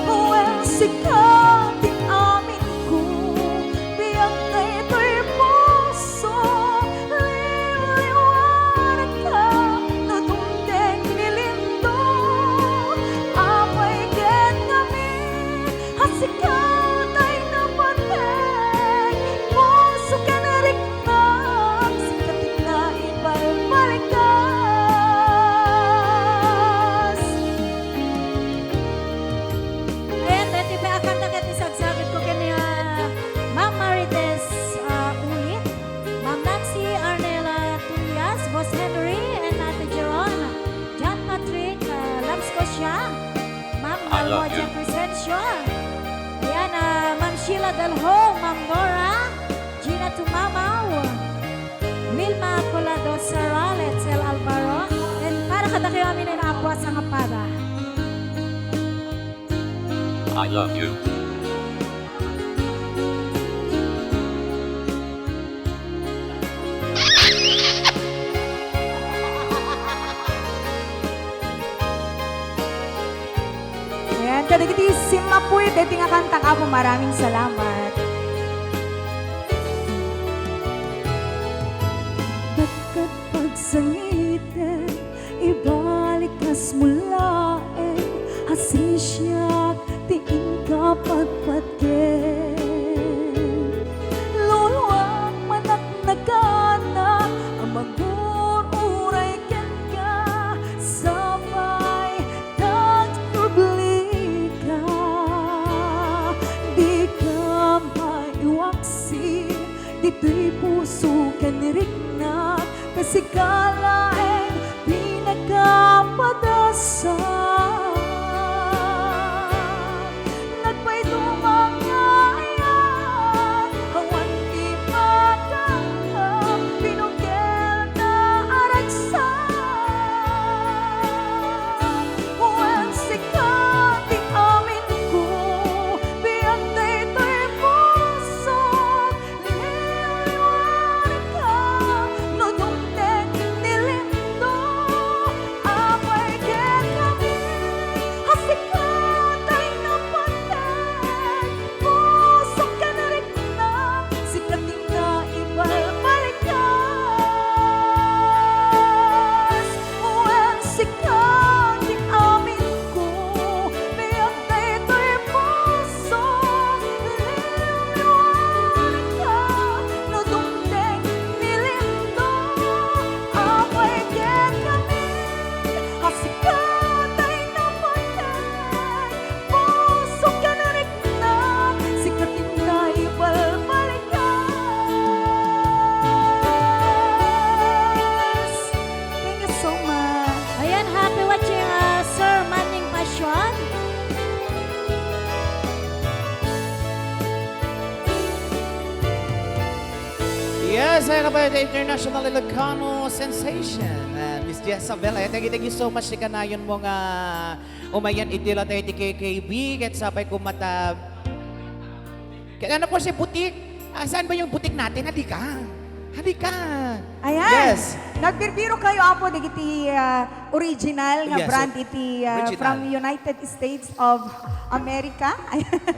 Wen, sika ti aminko, biag daytoy puso, liwliwanka no dumteng ni Lindo. Apay ket ngamin, a sika tay napateg, puso ken riknak, sika ti naibalbalikas. Ayan, dati pa akanta ket isagsagitko ken ni, ah, Ma'am Marites, ah, Ulit, Ma'am Nancy Arnela Tullias, Boss Henry, and Ate Jeron, John Patrick, ah, Love Scotia, Ma'am Alma Crescencio, Sheila Dalho, Ma'am Nora, Gina Tumamaw, Wilma Colado Sarale, Tel Alvaro, and para kadakayo amin a Apo a Sangapada. I love you. Ayan, kadagiti simmapuy, deti nga kanta, Apo, maraming salamat. Dakket pagsangiten, ibalik kas mulaen, asisiak ti inka patpatgen. Luluak manaknakana a mangur-uray kenka, sapay tagtublika. Dika maiwaksi ditoy puso ken riknak, ta sika laeng pinakapadasam. Nagpaiduma nga ayan, awan ti makangngeg, pinugel ta a ragsak. Wen, sika ti aminko, biag daytoy puso. Liwliwanka no dumteng ni Lindo, apay kenka, a sika tay napateg, puso ken riknak, sika ti naibalbalikas. Wen, sika ti aminko, biag daytoy puso, liwliwanka no dumteng ni Lindo, apay kenka, a sika tay napateg, puso ken riknak, sika ti naibalbalikas. Thank you so much. Ayan, happy watching, uh, Sir Manning Passion. Yes, ayan na po, the international Ilocano sensation, uh, Miss Jezabel. Ayan, thank you, thank you so much ti kanayonmo nga umayen iti latay ti K K B, ket sapay koma ta Kaya ano po si butik? Ah, saan ba yung butik natin? Halika. Halika. Ayan. Yes. Nagbirbiro kayo, Apo, dagiti, ah, original nga Yes, brand iti, ah, original. From United States of America.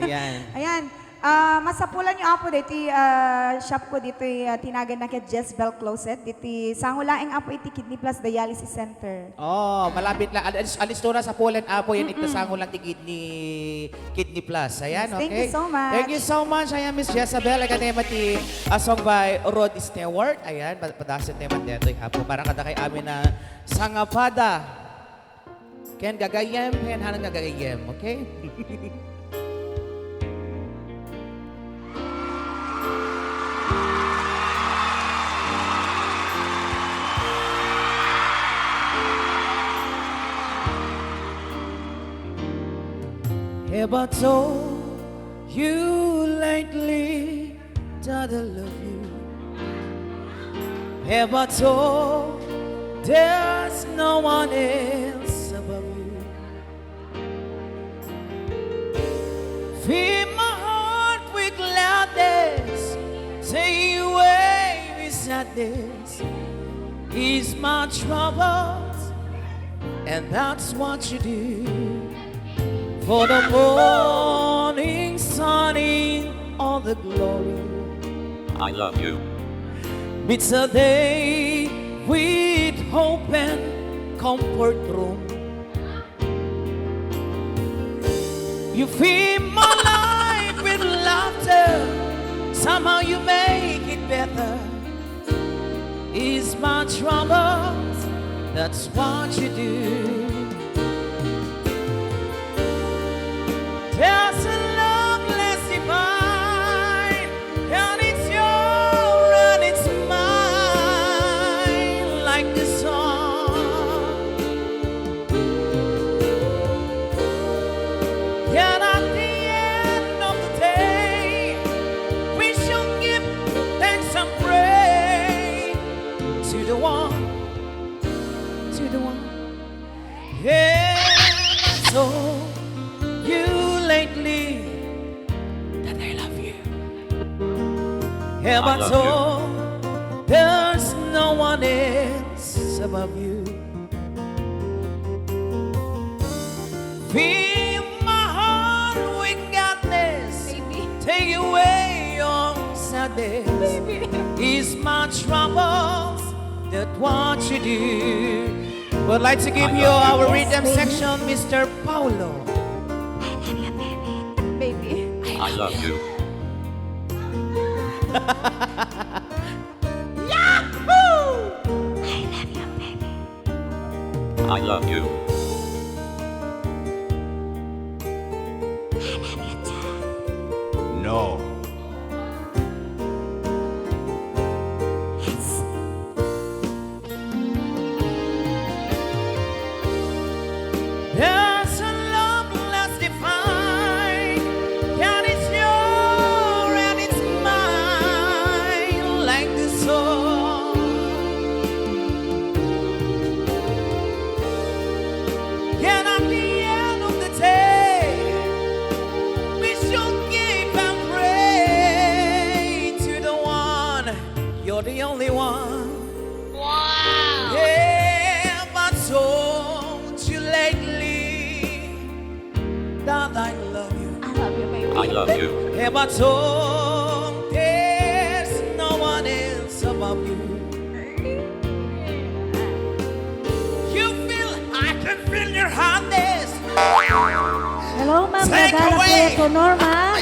Ayan. Ayan. Ah, masapulan nyo, Apo, diti, ah, shop ko ditoy, ah, tinagan na ket Jezebel Closet. Diti sango laeng, Apo, iti Kidney Plus Dialysis Center. Oh, malapit lang. Al-, al-, alistura sa Poland, Apo, yan. Mm-mm. Ita sango lang ti Kidney, Kidney Plus. Ayan, Yes, thank you okay? So much. Thank you so much. Ayan, Miss Jezabel. Ay, kanema ti, a song by Rod Stewart. Ayan, pa-, padasitna man detoy, Apo. Para kadakay amin a sangapada. Ken gagayyem, ken hanan nga gagayyem, okay? Have I told you lately that I love you? Have I told there's no one else above you? Fill my heart with gladness, take away with sadness, ease my troubles, and that's what you do. For the morning sun in all the glory. I love you. Meets the day with hope and comfort room. You fill my life with laughter. Somehow you make it better. Ease my troubles, that's what you do. There's a love less divine, and it's your and it's mine, like the song. Yet at the end of the day, Have I told you lately that I love you? Have I I love you. Told there's no one else above you? Fill my heart with gladness. Baby. Take away all sadness. Baby. Ease my troubles. That's what you do. We'd like to give I you love you. Our rhythm section, Mister Paulo. Baby. I love you. Yahoo! I love you, baby. I love you. I love you too. No. Yes. There's a love less defined, and it's yours and it's mine, like the song. And at the end of the day, we should give and pray to the one. You're the only one. Wow! Have I told you lately that I love you? I love you, baby. I love you. Have I told there's no one else above you? You feel, I can feel your hotness. Hello, ma'am. Take away my sadness. Naghanap po ito, Norma.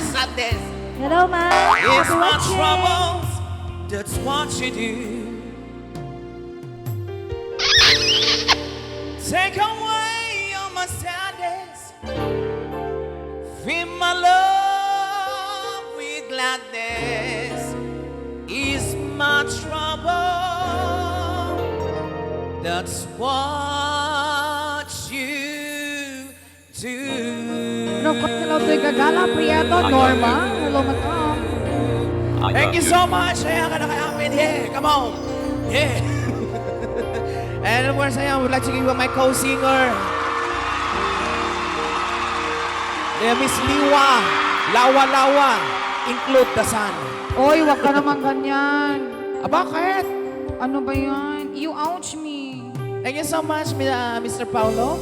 Hello, ma'am. It's my troubles. Happy watching. That's what you do. Take away all my sadness. Fill my love with gladness. Ease my trouble. That's what you do. Of course, hello to Gagala Prieto, Norma. Hello, madam. Thank you so much. Ayan, kada kay Amin. Yeah, come on. Yeah. And of course, ayan, I would like to give you my co-singer. Yeah, Miss Liwa. Lawa-lawa. Include the sun. Oy, wag ka naman ganyan. Ah, bakit? Ano ba yan? You ouch me. Thank you so much, Mi-, ah, Mister Paulo.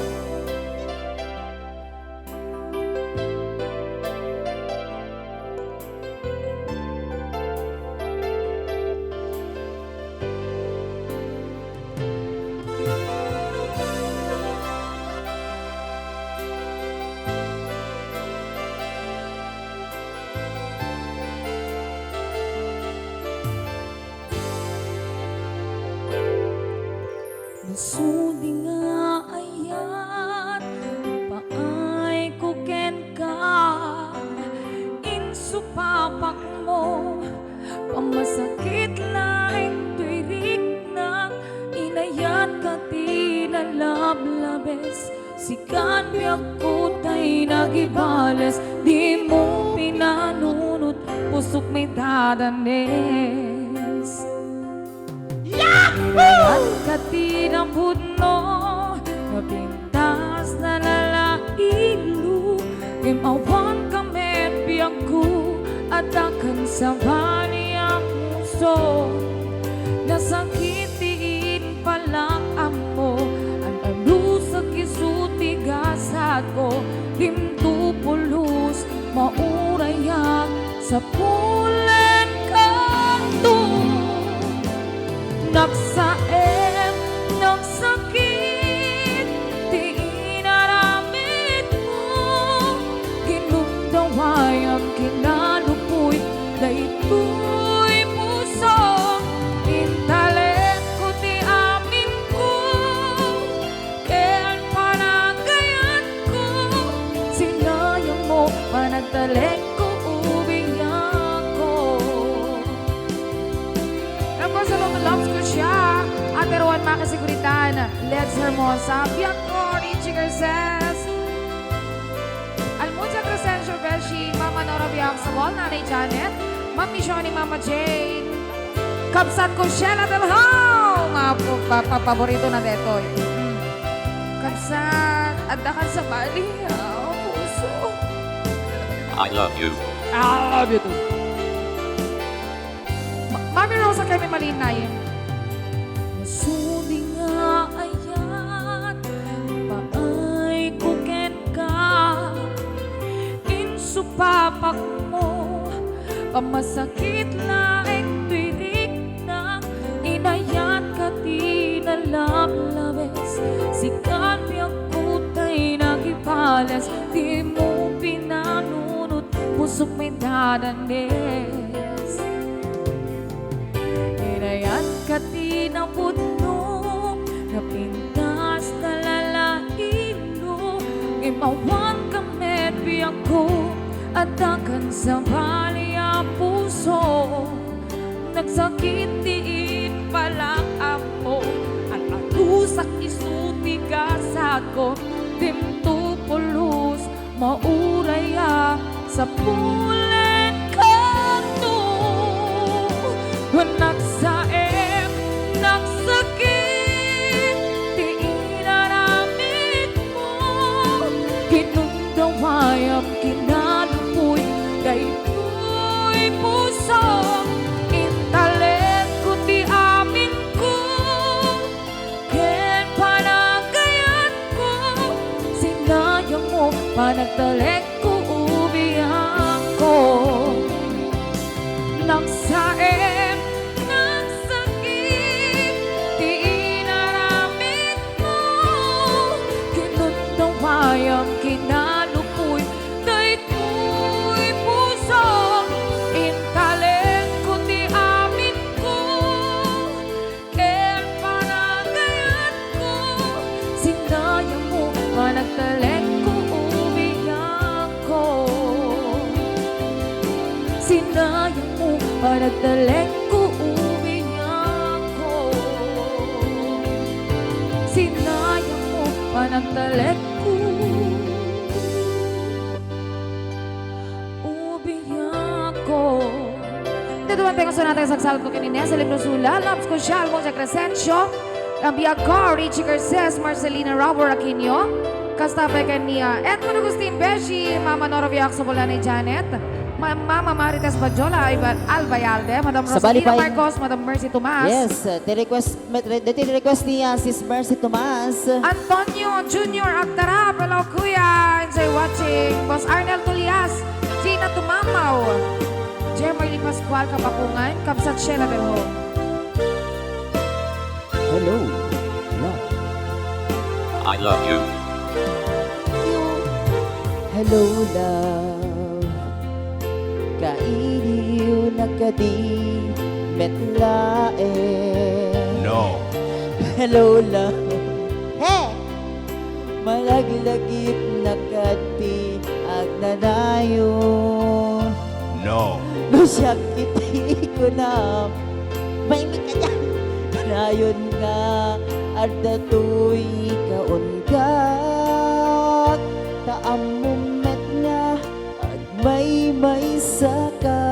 Nasudi nga ayat, ipaayko kenka, insupapakmo, pamasakit laeng toy riknak, inayatka ti nalablabes, sikan biagko tay nagibales, dimo pinanunot, pusok may dadanes. Yahoo! Awan ka ti napudno, napintas, nalalailo, ngem awan ka met biagko, adda ken sabali a puso. Nasakit ti impalak ammo, an-anusak isu ti gasatko, dimto pulos, maurayak, sapulen kanto. Nagsaem, nagsakit ti inaramidmo. Kinumdawayam, kinalupoy daytoy puso. Intalekko ti aminko. Ken panagayatko, sinayangmo, panagtalekko, ubingko. Of course, hello to Loves ko siya, Ate Rowan Maka Seguritan, Leds Hermosa, Bianco, Richie Garces, Almunia Crescencio Beshi, Mama Nora Biac Sabol, Nanay Janet, Ma'am Michonne, Mama Jane, kabsat ko, Shella Del Hao, nga pa-, pa-, paborito na detoy. Mm. Kabsat. Adda kan sabali, ah, puso. I love you. I love you too. Ma-, Mami Rosa, kami malinay. Nasudi nga ayan, paay ko kenka. Insupapakmo, pamasakit laeng ti rikna, inayatka ti nalablabes, sikan biagko tay nagipales, dimo pinanunot, pusok may dadanes. Inayatka ti napudno, napintas, nalalaino, ngem awan ka met biagko, adda kan sabali a puso. Nagsakit ti impalak-ammo, an-anusak isu ti gasatko, dimto pulos, mauray a sapulen kanto. Nagsaem, nagsakit ti inaramidmo. Kinundawayam, kinalupoy daytoy puso. Intalekko ti aminko ken panagayatko, sinayangmo, panagtalekko, ubiakko. Nagsaem, nagsakit ti inaramidmo, kinundawayam, kinalupoy daytoy puso. Intalekko ti aminko ken panagayatko, sinayangmo, panagtalekko, ubiakko. Sinayangmo, panagtalekko, ubiakko. Sinayangmo, panagtalekko, ubiakko. Ita duman tayo nga sonata nga sagsalatko ken ni Neselim Rosula, Labs ko siya, Almon Jack Resencio, Nabiag ko, Richie Garces, Marcelina Robert Aquino, kasta pay ken ni, ah, Edmond Agustin Beshi, Mama Nora Villac Sobolana, Janet, Ma-, Mama Marites Badiola, Alba-, Albayalde, Madam Sabali Rosalina pay. Marcos, Madam Mercy Tomas. Yes, uh, the request, met-, re-, the request ni, uh, Sis Mercy Tomas. Antonio Junior Agtarap, hello, Kuya. Enjoy watching. Boss Arnel Tulias, Gina Tumamaw, Jermoy Lee Pascual, Kabakungan, Kabsat Sheila Del Ho. Hello, love. I love you. Hello, love. Kailiw na kadi met laeng. No. Hello, love. Hey! Malaglagipna kadi agnanayon. No. No siak iti kunam, maymi kadian. Kanayon nga adda toy kaunggaak, ta ammom met nga agmaymaysaka.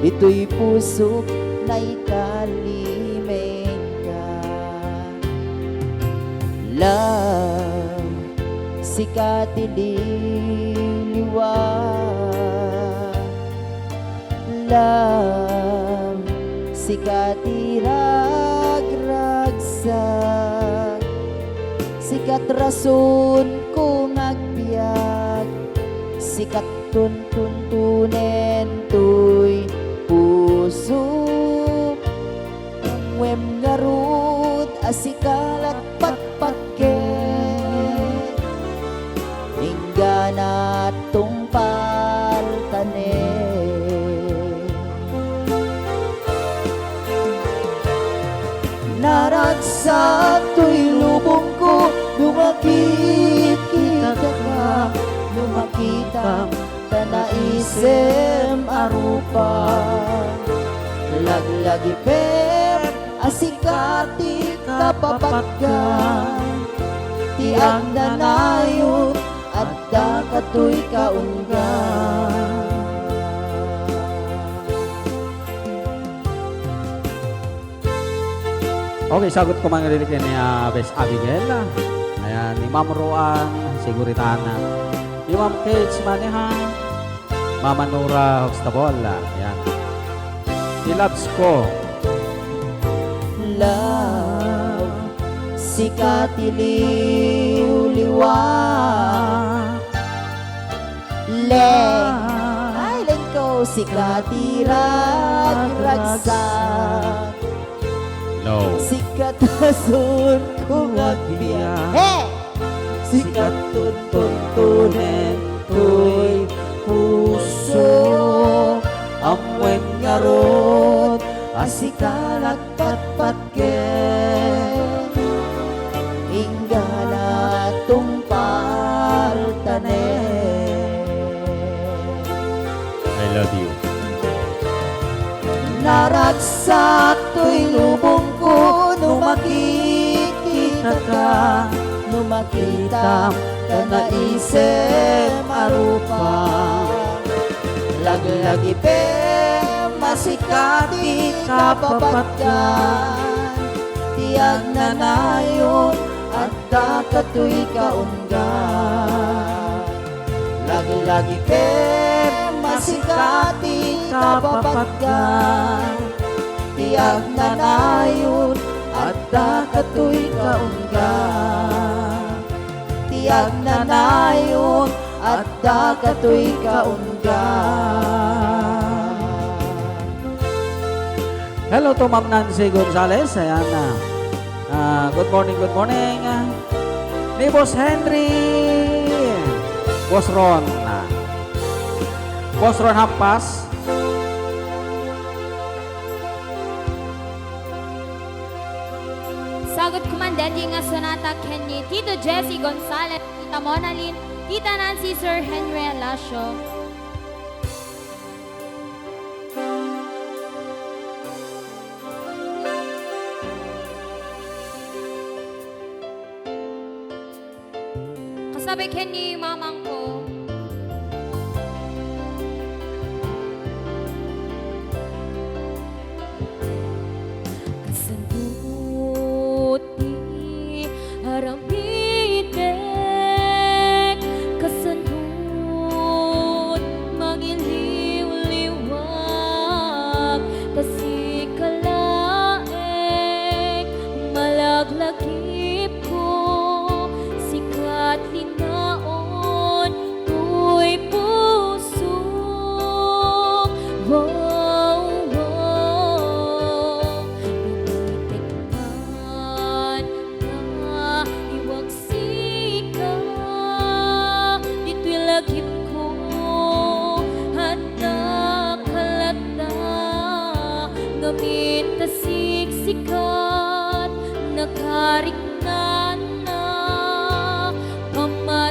Ditoy pusok naikalimenka. Love, sika ti liwliwa. Love, sika ti ragragsak. Sikat rasonko nga agbiag. Sikat tuntuntunen toy pusok. Wen ngarud a sika lat patpatgen, inggana tungpaltanen. Naragsak toy lubongko no makitkitaka, no makitam ta naisem a rupa. Laglagipem a sika ti kapapatgan, ti agnanayon, adda katoy kaunggan. Okay, sagot ko man nga dili ken ni, ah, Bes Abigail, ah. Ayan, ni Ma'am Roan Seguritana. Ni Ma'am Kate Manehan. Mama Nora Huxtabol. Ayan. Ni Labs ko. Love, sika ti liwliwa. Leng. Ay, lengko, sika ti ragragsak. No. Sika ta surko nga agbiag. Hey! Sika tuntuntunen toy puso. Ammoen ngarud a sika nagpatpat ket inggana tungpaltanen. I love you. Naragsak toy lubongko no makikitaka, no makitam ta naisem a rupa. Laglagipem a sika ti kapapatgan, ti agnanayon adda katoy kaunggan. Laglagipem a sika ti kapapatgan, ti agnanayon adda katoy kaunggan. Ti agnanayon adda katoy kaunggan. Hello to Ma'am Nancy Gonzalez. Ayan na. Ah, good morning, good morning. Ni Boss Henry. Boss Ron. Boss Ron Hampas. Sagut koma daytoy nga sonata ken ni Tito Jesse Gonzalez, Tita Mona Lynn, Tita Nancy, Sir Henry Alasio. Kasabay ken ni mamangko. Kasano ti aramidek? Kasano mangiliwliwak? Ta sika laeng malaglagipko, sika ti naon toy pusok. Wow, wow. Naitekman nga iwag sika, ditoy lagipko, adda kalata, ngamin ta siksikat, nakariknana, pama-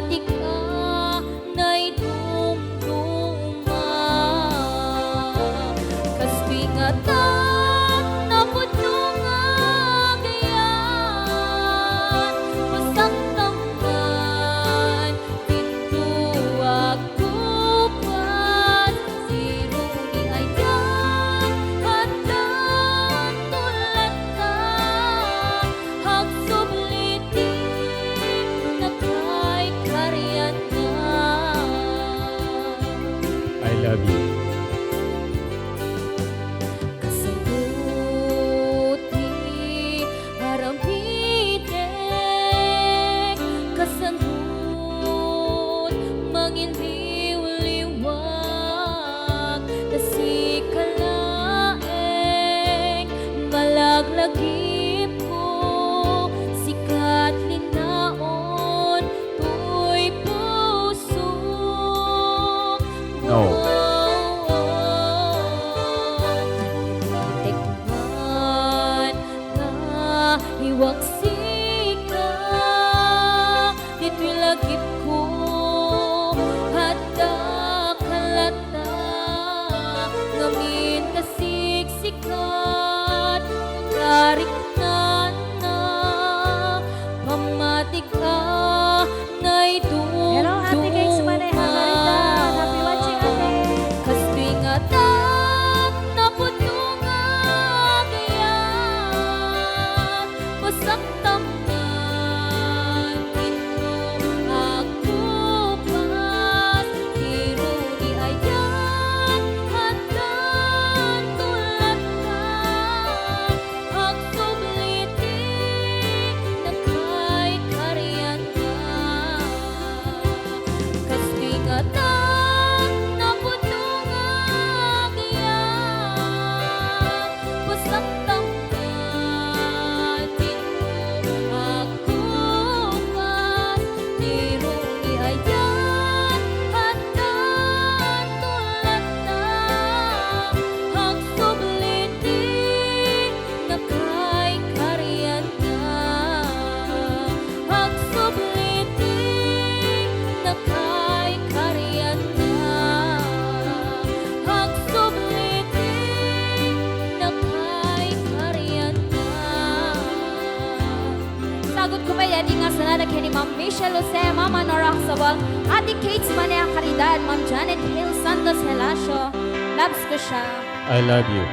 Adi nga sanada ken ni Ma'am Michelle Jose, Mama Nora Oxabal, Ate Kate Manea Caridad, Ma'am Janet Hale Santos Helacio. Loves ko siya. I love you.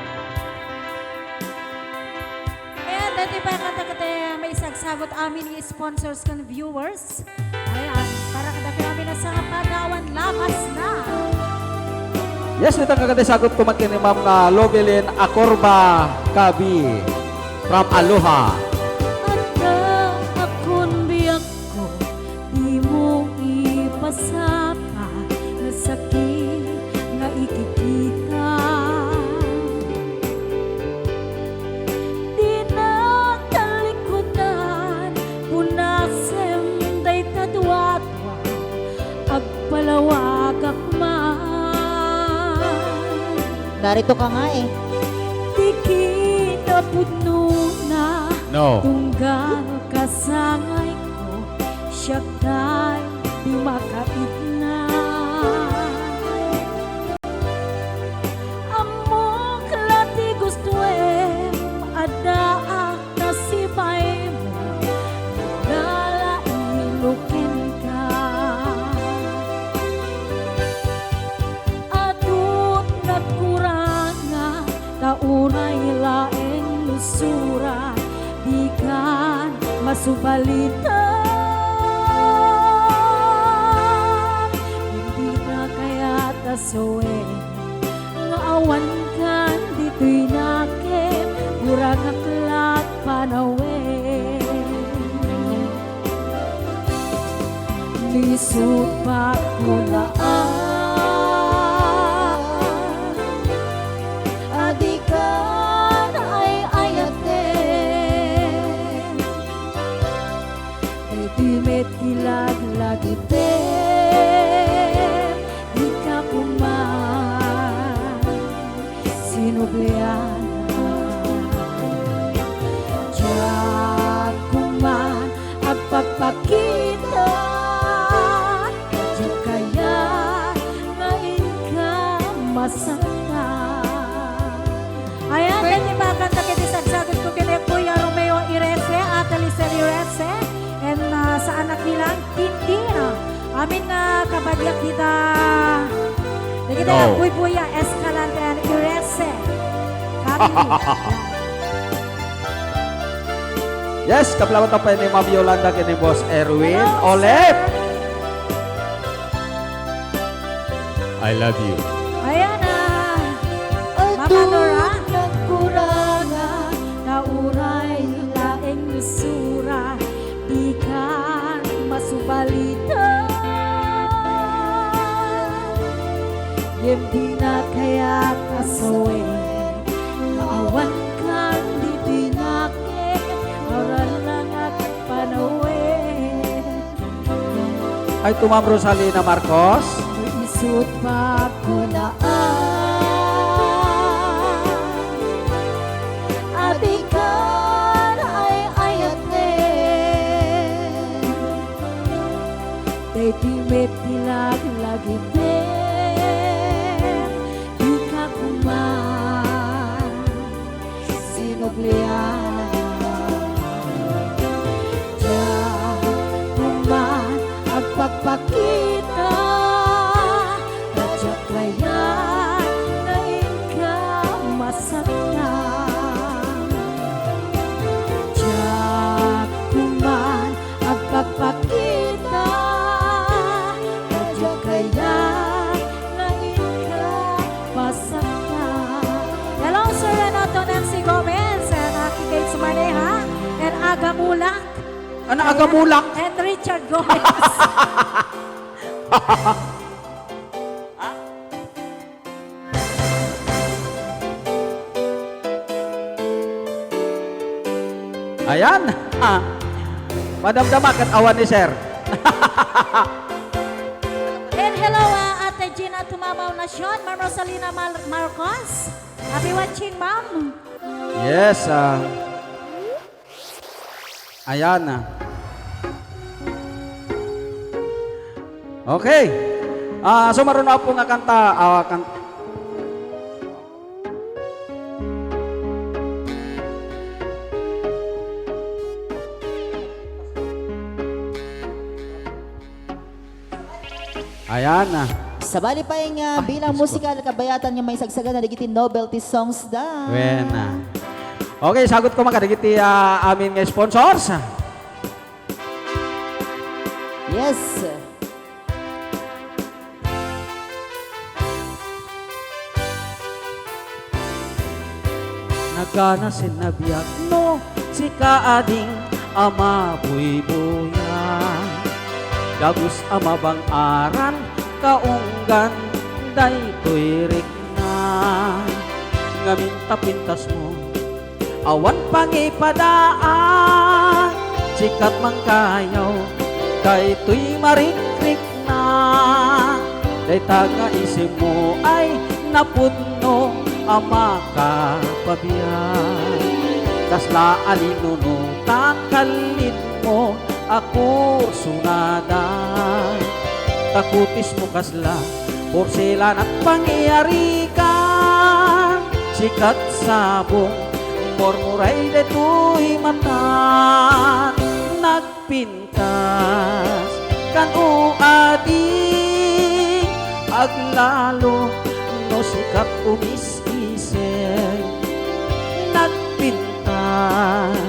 Ayan, dati pa yung kanta kata may isagsagot amin ni sponsors kan viewers. Ayan, para kada kami na sa panawan lakas na. Yes, itang kagadi sagot ko man kini Ma'am nga Lovelyn Acorba Kabi from Aloha. Adda akon biag ko, dimo ipasapa nga sakit nga ikikita. Dina talikudan, punasem dayta duadua, agpalawagak man. Narito ka nga eh. Ti kinapudnona, no, tunggal kasangayko, siak tay di makaidna. Ammok la ti gustoem, addaak ta sipaymo, nagala ilokenka. Adut nagkuranga, ta uray laeng lusura, dikan masubalitan. Dina kayat a sawen nga awankan ditoy nakem, kurangak la panawen. Lisut pa kunaan, a dikan ay-ayaten. Daytoy met ti laglagitem, dika koma sinublian. Diak koma agpakpakita, diak kayat nga inka masaktan. Ayan, pwede makanta kiti sagsagot ko kini Kuya Romeo Irese, Ate Lisel Irese, and, ah, sa anak nilang Tintin. Amin nga kabadiak dita. Dagita, no, Buybuya Escalante and Irese family. Yes, kaplawan tayo pa ni Ma'am Yolanda kini Boss Erwin. Hello, Olep. Sir. I love you. Ayan na. Mama Nora. Nagkuranga, nauray laeng isura, dikan masubalitan. Ngem dina kayat a sawen nga awankan ditoy nakem, awarnangak panawen. Ay, to Ma'am Rosalina Marcos. Isut pa kunaan, a dikan ay-ayaten. Daytoy met ti laglagitem, dika koma sinublian. Diak koma agpakpakita, ta diak kayat nga inka masaktan. Diak koma agpakpakita, ta diak kayat nga inka masaktan. Hello, Sir Renato Nancy Gomez, and Aki Kate Maneha, and Aga Mulak. Ano, Aga Mulak? And Richard Gomez. Ayan. Ah. Madamdama ket awan ni Sir. And hello, ah, Ate Gina Tumamaw Nacion, Ma'am Rosalina Mar-, Marcos. Happy watching, Ma'am. Yes, ah. Ayan na. Okay. Ah, so maruno po nga kanta, ah, kan-, Ayan, ah. Sabali pay nga Ah, bilang Diyos ko. Musikal kabayatan nga maisagsagan na dagiti novelty songs da. Wen, ah. Okay, sagot ko man kadagiti, ah, amin nga sponsors. Yes. Naganasen a biag no sika ading a mabuybuya. Dagus a mabang-aran kaunggan daytoy rikna. Ngamin ta pintasmo, awan pangipadaan, sikat mangkayaw, daytoy marikrikna. Dayta nga isipmo ay napudno a makapabiag. Kasla a linuno ta kallitmo a kursunada. Ta kutismo kasla porselanat pangyarigan. Sikat sabong, murmuray daytoy matan. Nagpintas kan o adi, aglalo no sikat umis-isip. Nagpintas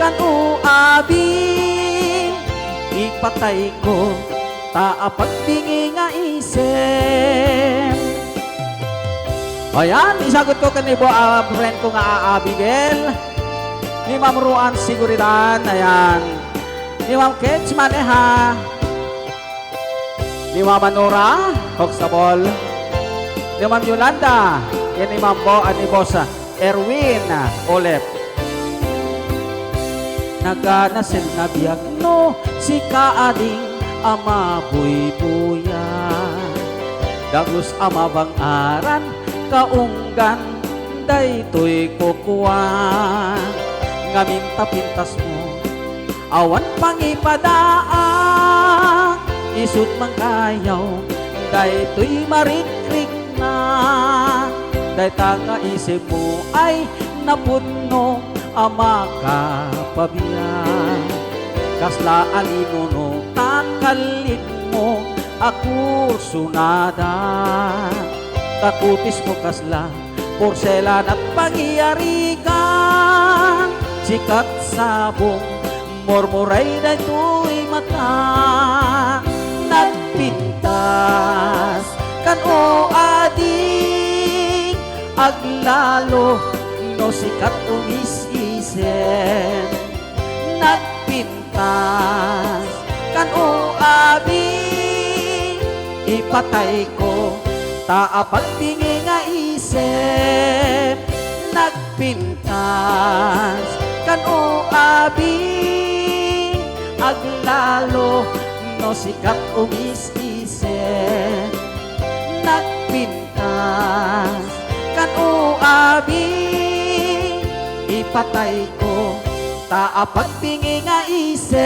kan o abi, ipatayko ta apagdingi nga isip. Ayan, isagot ko ken ni bo-, ah, friend ko nga a-, Abigail. Ni Ma'am Ruan Siguridan, ayan. Ni Ma'am Kate Maneha. Ni Mama Nora Hoksabol. Ni Ma'am Yolanda. Ken ni Ma'am Bo-, ah, ni Boss, ah, Erwin, ah, Olep. Naganasen a biag no sika ading a mabuybuya. Dagus a mabang-aran kaunggan daytoy kukua. Ngamin ta pintasmo, awan pangipadaan, isut mangkayaw daytoy marikrikna. Dayta nga isipmo ay napudno a makapabiag. Kasla a linuno ta kallitmo a kursunada. Ta kutismo kasla porselanat pangyarigan. Sikat sabong, murmuray daytoy matan. Nagpintas kan o adi, aglalo no sikat umis-isip. Nagpintas kan o abi, ipatayko ta apagdingi nga isip. Nagpintas kan o abi, aglalo no sikat umis-isip. Nagpintas kan o abi, ipatayko ta apagdingi nga isip.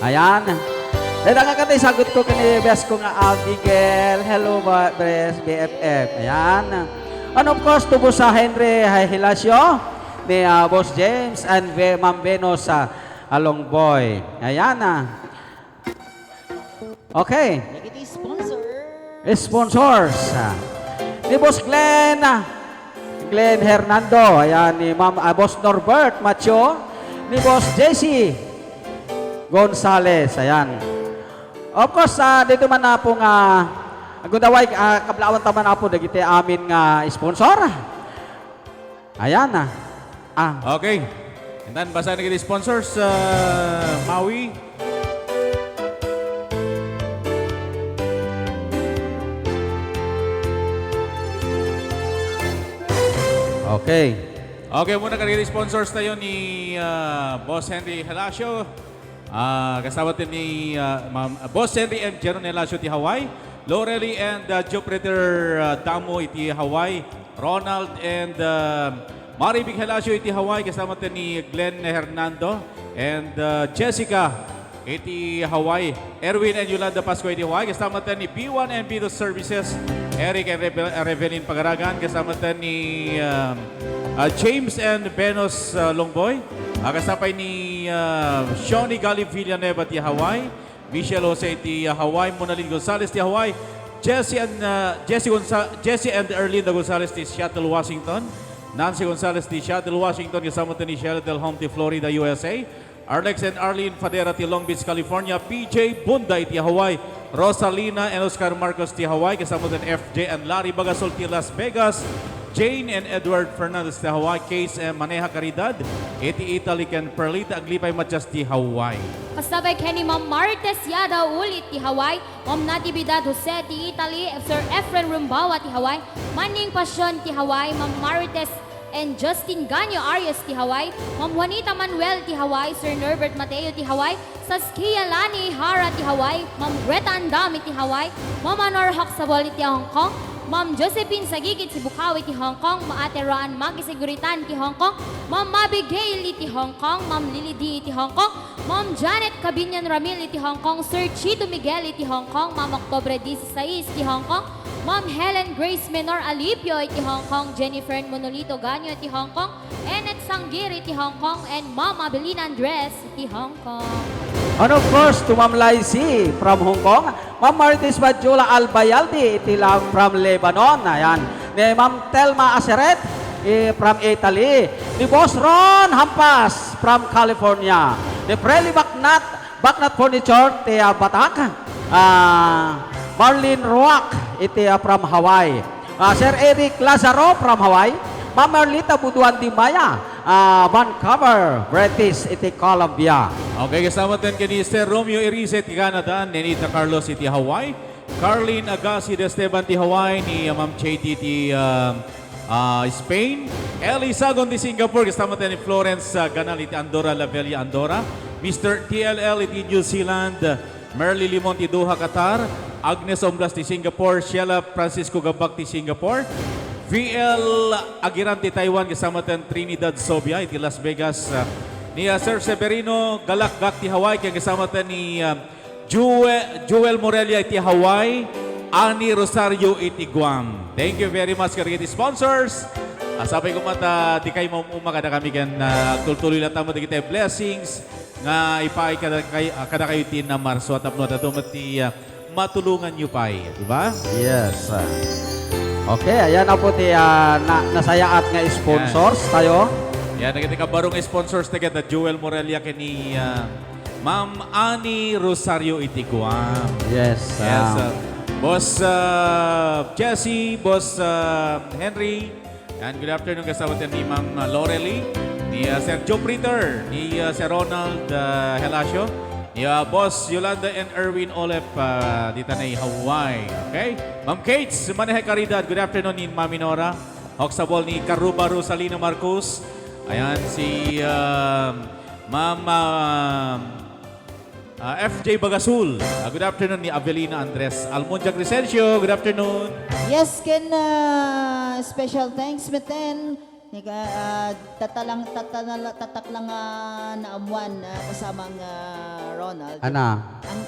Ayan. Dayta nga kanta, isagot ko ken ni best ko nga Abigail. Hello, ba-, best B F F. Ayan. And of course, to Boss Henry Hilacio, ni, ah, Boss James and Ve-, Ma'am Venus, ah, Alongboy. Ayan, ah. Okay. Dagiti sponsor. Sponsors, ah, ni Boss Glenn, ah, Glenn Hernando, ayan, ni Ma'am, ah, Boss Norbert Macho, ni Boss J C Gonzales, ayan. Of course, ah, dito man na po nga, agundaway, ah, kablawan ta man na po dagiti amin nga sponsor. Ayan na. Ah. Okay. And then, basaen dagiti sponsors, ah, Maui. Okay. Okay, muna kadagiti sponsors tayo ni, ah, Boss Henry Halacio. Ah, kasama ten ni, ah, Ma'am, ah, Boss Henry and Jeron Helacio iti Hawaii, Lorely and, ah, Jupiter, ah, Damo iti Hawaii, Ronald and, ah, Maribig Helacio iti Hawaii, kasama ten ni Glenn Hernando and, ah, Jessica iti Hawaii, Erwin and Yolanda Pascua iti Hawaii, kasama ten ni B one and B two Services, Eric and Rebel-, Revelin Pagaragan, kasama ten ni, ah, ah, James and Venus, ah, Longboy. Ah, kasapay ni, ah, Shoni Galib Villanueva ti Hawaii. Michelle Jose ti, uh, Hawaii, Monalyn Gonzalez ti Hawaii, Jesse and, uh, Jesse Gonza-, Jesse and Erlinda Gonzalez ti Seattle, Washington, Nancy Gonzalez ti Seattle, Washington, kasama ni Shella Del Home ti Florida, U S A, Arlex and Arlene Fadera ti Long Beach, California, P J Bunda iti Hawaii, Rosalina and Oscar Marcos ti Hawaii, kasama ni F J and Larry Bagasol ti Las Vegas, Jane and Edward Fernandez ti Hawaii, Case and Maneha Caridad iti Italy, ken Perlita Aglipay Matias ti Hawaii. Kasabay ken ni Ma'am Marites Yadaw Ulit ti Hawaii, Ma'am Natividad Jose ti Italy, Sir Efren Rumbawa ti Hawaii, Manning Pasion ti Hawaii, Ma'am Marites and Justin Ganyo Arias ti Hawaii, Ma'am Juanita Manuel ti Hawaii, Sir Norbert Mateo ti Hawaii, Saskia Lani Hara ti Hawaii, Ma'am Greta Andami ti Hawaii, Ma'am Honor Hoksabol iti Hong Kong, Ma'am Josephine Sagigit ti Bukaw iti Hong Kong, Ma'am Ate Roan Magi Seguritan iti Hong Kong, Ma'am Abigail iti Hong Kong, Ma'am Lily D iti Hong Kong, Ma'am Janet Cabinian Ramil iti Hong Kong, Sir Chito Miguel iti Hong Kong, Ma'am Oktubre disisais iti Hong Kong, Ma'am Helen Grace Menor Alipio iti Hong Kong, Jennifer Monolito Ganyo iti Hong Kong, Ennet Sanggir iti Hong Kong, and Ma'am Abelina Andres iti Hong Kong. And of course, to Ma'am Lizzie from Hong Kong, Ma'am Marites Badjula Albayalde iti la-, from Lebanon, ayan. Ni Ma'am Telma Aseret, eh, from Italy. Ni Boss Ron Hampas from California. Ni Freddy Baknat, Baknat Furniture, ti, ah, Batak. Ah, Marlene Ruak, iti, ah, from Hawaii. Ah, Sir Eric Lazaro from Hawaii. Ma'am Merlita Buduan Di Maya, ah, Vancouver, British, iti Columbia. Okay, kasama ten ken ni Sir Romeo Erice ti Canada, Nenita Carlos iti Hawaii, Carlene Agassi de Esteban ti Hawaii, ni, ah, Ma'am J T ti, ah, ah, Spain, Ellie Sagon ti Singapore, kasama ten ni Florence, ah, Ganal iti Andorra la Vella, Andorra, Mister T L L iti New Zealand, Merly Limon ti Doha, Qatar, Agnes Omblas ti Singapore, Sheila Francisco Gabak ti Singapore, V L Agiran ti Taiwan, kasama ten Trinidad Sobia iti Las Vegas, ah, ni, ah, Sir Severino Galakgak ti Hawaii, ken kasama ten ni, ah, Jue-, Joel Morelia iti Hawaii, Ani Rosario iti Guam. Thank you very much kadagiti sponsors. Ah, sapay koma ta dikay maum-uma kadakami ken, ah, tultuloy latta met dagiti blessings nga ipaay kada kay-, ah, kadakayo ti Namar. So, tapno adu met ti, ah, matulonganyo pay, di ba? Yes, ah. Okay, ayan na po ti, ah, na-, nasayaat nga sponsors tayo. Yan, dagiti kabaro nga sponsors, dagiti Joel Morelia ken ni, ah, Ma'am Annie Rosario iti Guam. Yes, Yes, ah. ah. Boss, ah, Jesse, Boss, ah, Henry, and good afternoon, kasama ten ni Ma'am, ah, Lorely, ni, ah, Sir Joe Prater, ni, ah, Sir Ronald, ah, Helacio, ni, ah, Boss Yolanda and Erwin Olep, ah, dita na Hawaii. Okay? Ma'am Kate, Maneha Caridad, good afternoon ni Mami Nora. Hoksabol ni Karuba Rosalina Marcos. Ayan, si, ah, Ma'am, ah, Ah, F J Bagasul. Ah, good afternoon ni Avelina Andres. Almondia Crescencio, good afternoon. Yes, ken, ah, special thanks, meten. Ni ka, ah, tatalang, tatanala-, tataklang, ah, naamuan, ah, kasamang, ah, Ronald. Ana. Ang,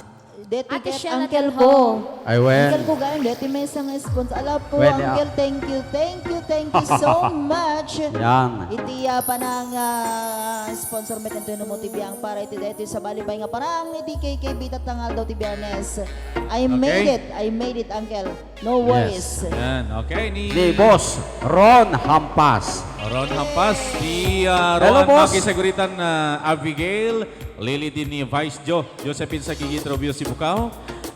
deti Ate ket Shella Uncle Del ko. Ho. Ay, wen. Uncle ko, gayam, deti may isang sponsor. Ala po, Wen, ah. Uncle, thank you, thank you, thank you so much. Yan. Iti, ah, panang, ah, sponsor met ken no mo ti biang para iti daytoy sabali pay nga parang iti K K B tatta nga aldaw ti Biyernes. I made Okay. it. I made it, Uncle. No worries. Yes. Yan. Okay, ni Ni Boss Ron Hampas. Ron Hampas, ni, ah, Hello, Ron Boss. Maki Seguritan, ah, Abigail, Lily din ni Vice Joe, Josephine Sagigit, Rubio Sibucao.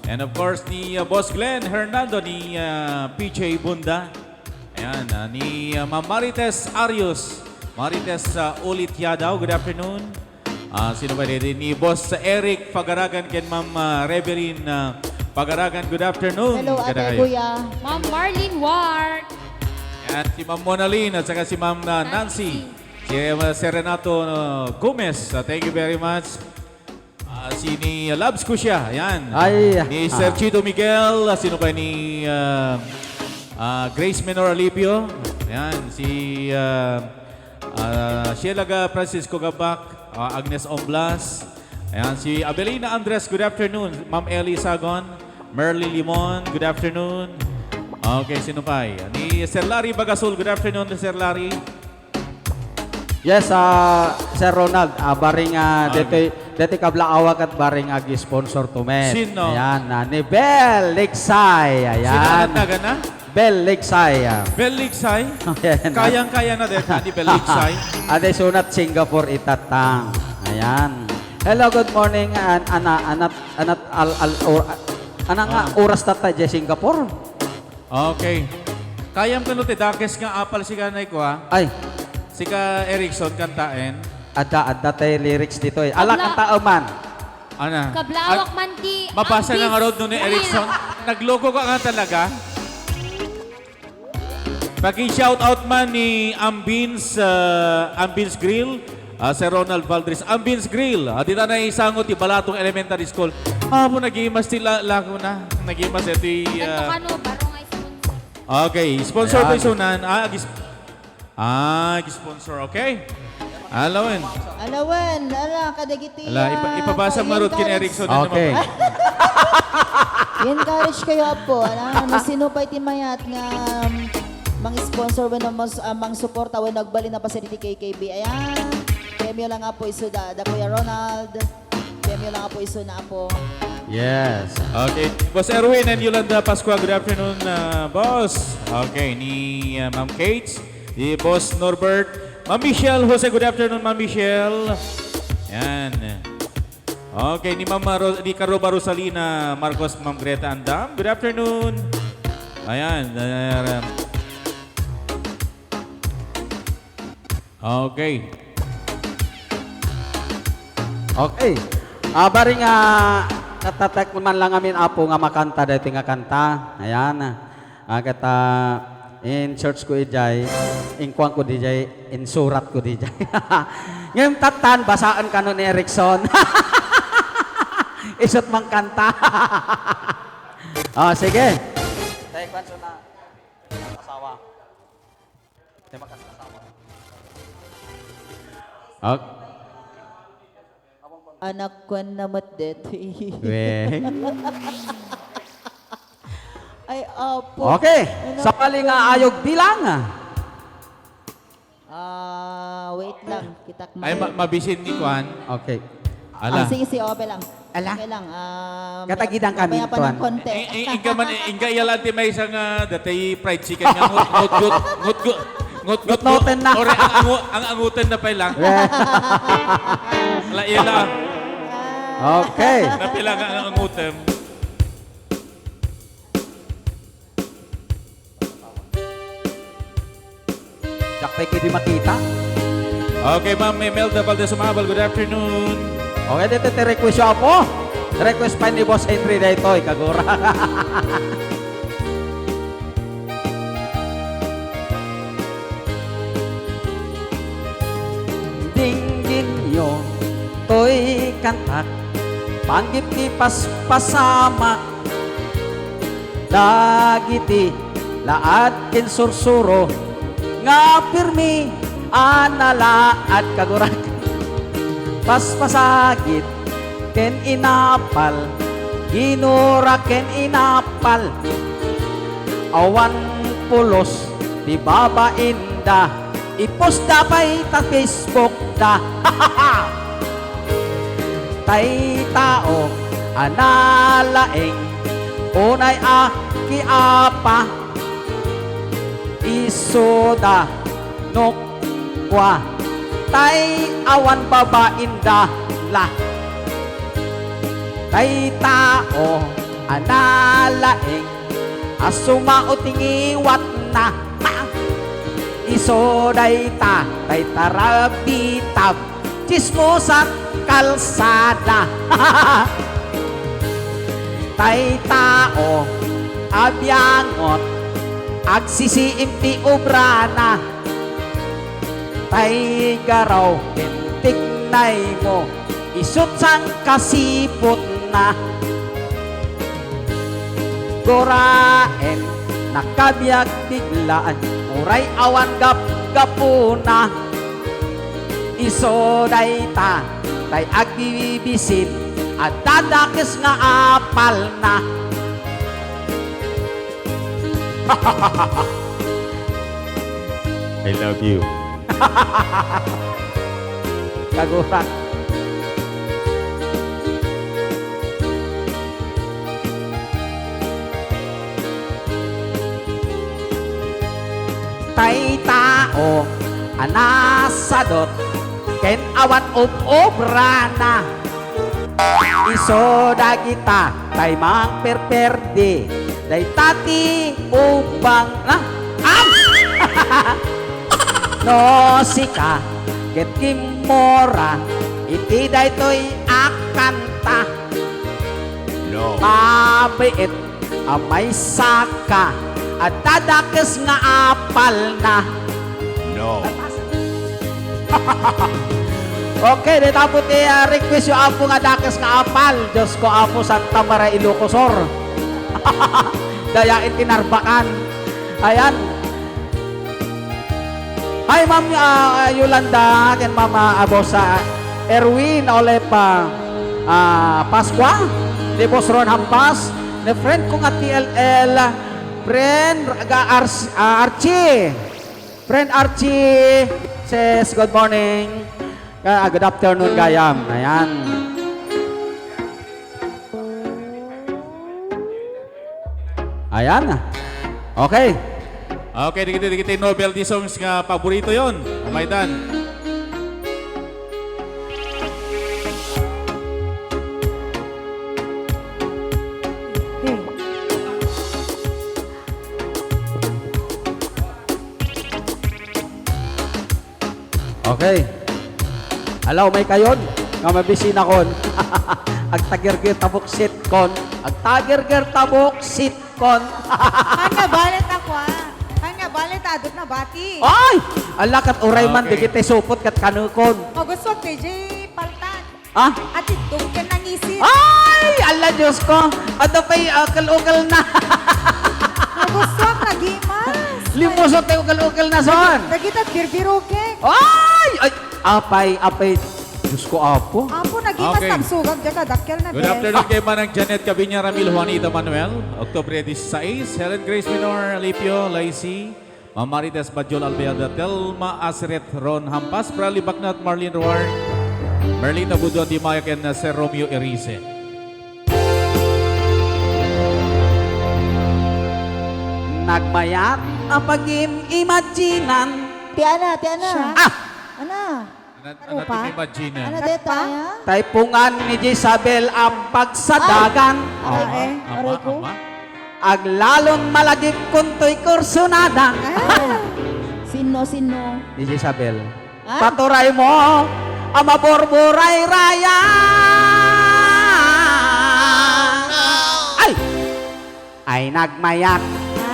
And of course, ni, ah, Boss Glenn Hernando, ni, ah, P J Bunda. Ayan, ah, ni, ah, Ma'am Marites Arios, Marites, ah, Ulit Yadaw, good afternoon. Ah, sino ba dito? Ni Boss Eric Pagaragan ken Ma'am, ah, Reverend, ah, Pagaragan, good afternoon. Hello, Kada Ate, kayo. Kuya. Ma'am Marlene Ward. Ayan, si Ma'am Monalyn at saka si Ma'am, ah, Nancy. Nancy. Si, ah, Sir Renato, ah, Gomez. Ah, thank you very much. Ah, si ni Labs ko siya. Ayan. Ay, Ni Sir ah. Chito Miguel. Ah, sino pa ni, ah, ah, Grace Menor Alipio? Ayan. Si, ah, ah, Sheila Ga-, Francisco Gabak, ah, Agnes Omblas. Ayan. Si Abelina Andres, good afternoon. Ma'am Ellie Sagon, Merly Limon, good afternoon. Okay, sino pa? Ni Sir Larry Bagasol, good afternoon, Sir Larry. Yes, ah, Sir Ronald, ah, barring, ah, Ah, detoy, detoy kablaawa ket barring ag-sponsor to met. Sino? Ayan, ah, ni Bel Ligsay. Sino Ayan. Nagtagana? Bel Ligsay, ah. Bel Ligsay? Ayan, ah. Kayang-kaya na din, ah, ni Bel Ligsay. Adi sunat Singapore itatang. Ayan. Hello, good morning, an-, ana, anat, anat, al, al, or, ana nga Ah. oras tatta, Singapore? Okay. Kayam kano ti dakes nga apal sika, Nay, kua? Ay. Sika, Erickson, kantaen? Adda, adda tay lyrics ditoy. Ala, Kabla- kanta man. Ana. Kablawak Ag-, man ti mabasa na nga ambience. Rod no ni Dali Erickson. Na. Nagloko ka nga talaga. Paki-shout out man ni Ambience, ah, Ambience Grill, ah, Sir Ronald Valdres. Ambience Grill, ah, dita na isango ti Balatong Elementary School. Ah, mo nagimas ti la-, lako na. Nagimas iti, Ganto ah, kano, baro nga sponsor. Okay, sponsor Ayan. Tayo sunan. Ah, agis-, ah, sponsor. Okay. Alawen. Alawen, ala, kadagiti, Ala, ipa-, ah, ipabasa ka-, marot ken encourage. Erickson na Okay. naman. I-encourage kayo, apo. Ala, no sino pay ti mayat nga, um, mang-sponsor wenno mas-, ah, mang-suporta wenno agbalin a paset iti K K B. Ayan. Premio lang, apo, isuda. Da Kuya Ronald. Premio lang, apo, isuna, apo. Yes. Okay. Boss Erwin and Yolanda Pascua, good afternoon, ah, boss. Okay, ni, ah, Ma'am Kate. Di Boss Norbert. Ma'am Michelle Jose, good afternoon, Ma'am Michelle. Yan. Okay, ni Ma'am Ro-, ni Karuba Rosalina Marcos, Ma'am Greta Andam, good afternoon. Ayan. Uh, okay. Okay. Ah, bari nga, natatek man lang amin, Apo, nga makanta daytoy nga kanta. Ayan. Ah, ket, ah, in-search ko idiay, inkuan ko didiay, insurat ko didiay. Ngem tattan, basaen kano ni Erickson. Isut' mangkanta. Ah, sige. Tay, kuan, so na, asawa. Tay, makas-, asawa. Ok. Anak, kuan na met detoy. Weh. Ay, apo. Okay. Ano Sakali po nga yan? Ayog bilang. Ah, wait lang. Kitak Ay, ma-, mabisin ni Kwan. Okay. Ala. Ah, sige, sige, okay lang. Ala. Okay lang. Ah, Katagidan kami, mapayapan Kwan. Ng konti. I-, i-, ingka man, i-, ingka iya lang ti maysa nga datay fried chicken nga ngut-, ngutgut, ngutgut, ngutgut, Ngutnguten na. Ore, ang angu-, ang anguten na pay lang. Yeah. Ala, iya lang. Okay. Napila nga ang angutem. Diak pay ketdi makita. Okay, Ma'am Imelda Valdez Umabal, good afternoon. Okay, dito ti request, Apo. Request pa ni Boss Henry daytoy, kagura. Dinggenyo toy kantak, panggep ti paspasamak. Dagiti laad ken sursuro nga pirmi a nalaad, kagurak. Paspasagit ken inapal, ginura ken inapal. Awan pulos ti babainda. I-post da pay ta Facebook da. Tay tao a nalaing, unay a kiapa, isuda no kua, tay awan babainda la. Tay tao a nalaing, a sumao ti ngiwatna. Isu dayta, tay tarabita, tsismosan kalsada. Tay tao a biangot, agsisiim ti obrana. Tay garaw, ken tiknaymo, isut' sangkasiputna. Guraen, nakabiag biglaan, uray awan gapgapuna. Isu dayta, tay agbibisin, a dadakes nga apalna. I love you. Kagurak. Tay tao a nasadut ken awan ub-ubrana. Isu dagita tay mangperperdi, dayta ti ubangna. Am! No sika ket kimmura iti daytoy a kanta. No. Mabiit a maysaka a dadakes nga apalna. No. Okay, dayta pay ti, ah, request yo, Apo, nga dakes nga apal. Diyos ko, Apo, Santa Maria, Ilocos Sur. Daya iti Narbacan. Ayan. Hi, Ma'am, ah, Yolanda, ken Ma'am, ah, Boss, ah, Erwin Olepa, ah, Pascua, ni Boss Ron Hampas, ni friend ko nga T L L, friend, ga-, Ars-, ah, Archie. Friend Archie says, "Good morning." Ah, good afternoon, gayam. Ayan. Ayan. Okay. Okay, dagiti, dagiti novelty songs nga paborito yon. Umaydan. Okay. Ala, umay kayon nga mabisinakon. Agtagirgir ta buksit kon. Agtagirgir ta buksit kon. Ania balet a kua? Ania balet a adut na bati? Ay! Ala, ket uray man, okay, dagiti supot ket kanekon. Magustuak ti paltan. Ah? Ati dungken nangisit. Ay! Ala, Diyos ko! Adda pay, ah, ukel-ukelna. Magustuak, nagimas. Limusot ti ukel-ukelna, son. Dagita birbirokek. Ay! Ay! Apay, apay. Diyos ko, Apo. Apo, nagimas. Okay. Tagsugag, diak, dakkel na, good afternoon kay Manang Janet Cabiña Ramil, Juanita Manuel, Octubre dieciséis, Helen Grace Minor, Alipio, Lacey, Ma'am Marites Badiol Almeida, Telma Asiret, Ron Hampas, Bradley Bacnat, Marlene Roar, Merlin Abudua Dimaya, ken Sir Romeo Erice. Nagmayat a pagim-imaginan. Ti ana, ti ana. Siya? Ah! Ana. Ano, ano ti imagine? Ano deta, ya? Tay pungan ni Jezabel a pagsadagan. Ay. Ama, aray, ama, aray ko. Aglalon malagipkon toy kursunada. Ah. Sino, sino? Ni Jezabel. Ah? Paturaymo a maburburay-rayan. Ay! Ay nagmayat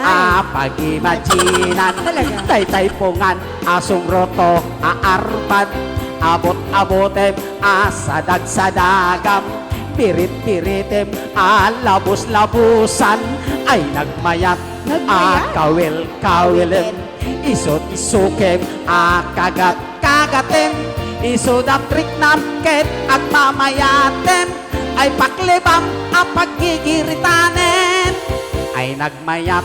a pagimaginan. Talaga? Daytay pungan a sungruto a arpad. Abut-abutem a sadag-sadagam. Pirit-piritem a labus-labusan. Ay nagmayat a kawil-kawilem. Isut-isukem a kagat-kagatem, isuda triknam ket agmamayatem, ay paklibam a pagigiritanen, ay nagmayat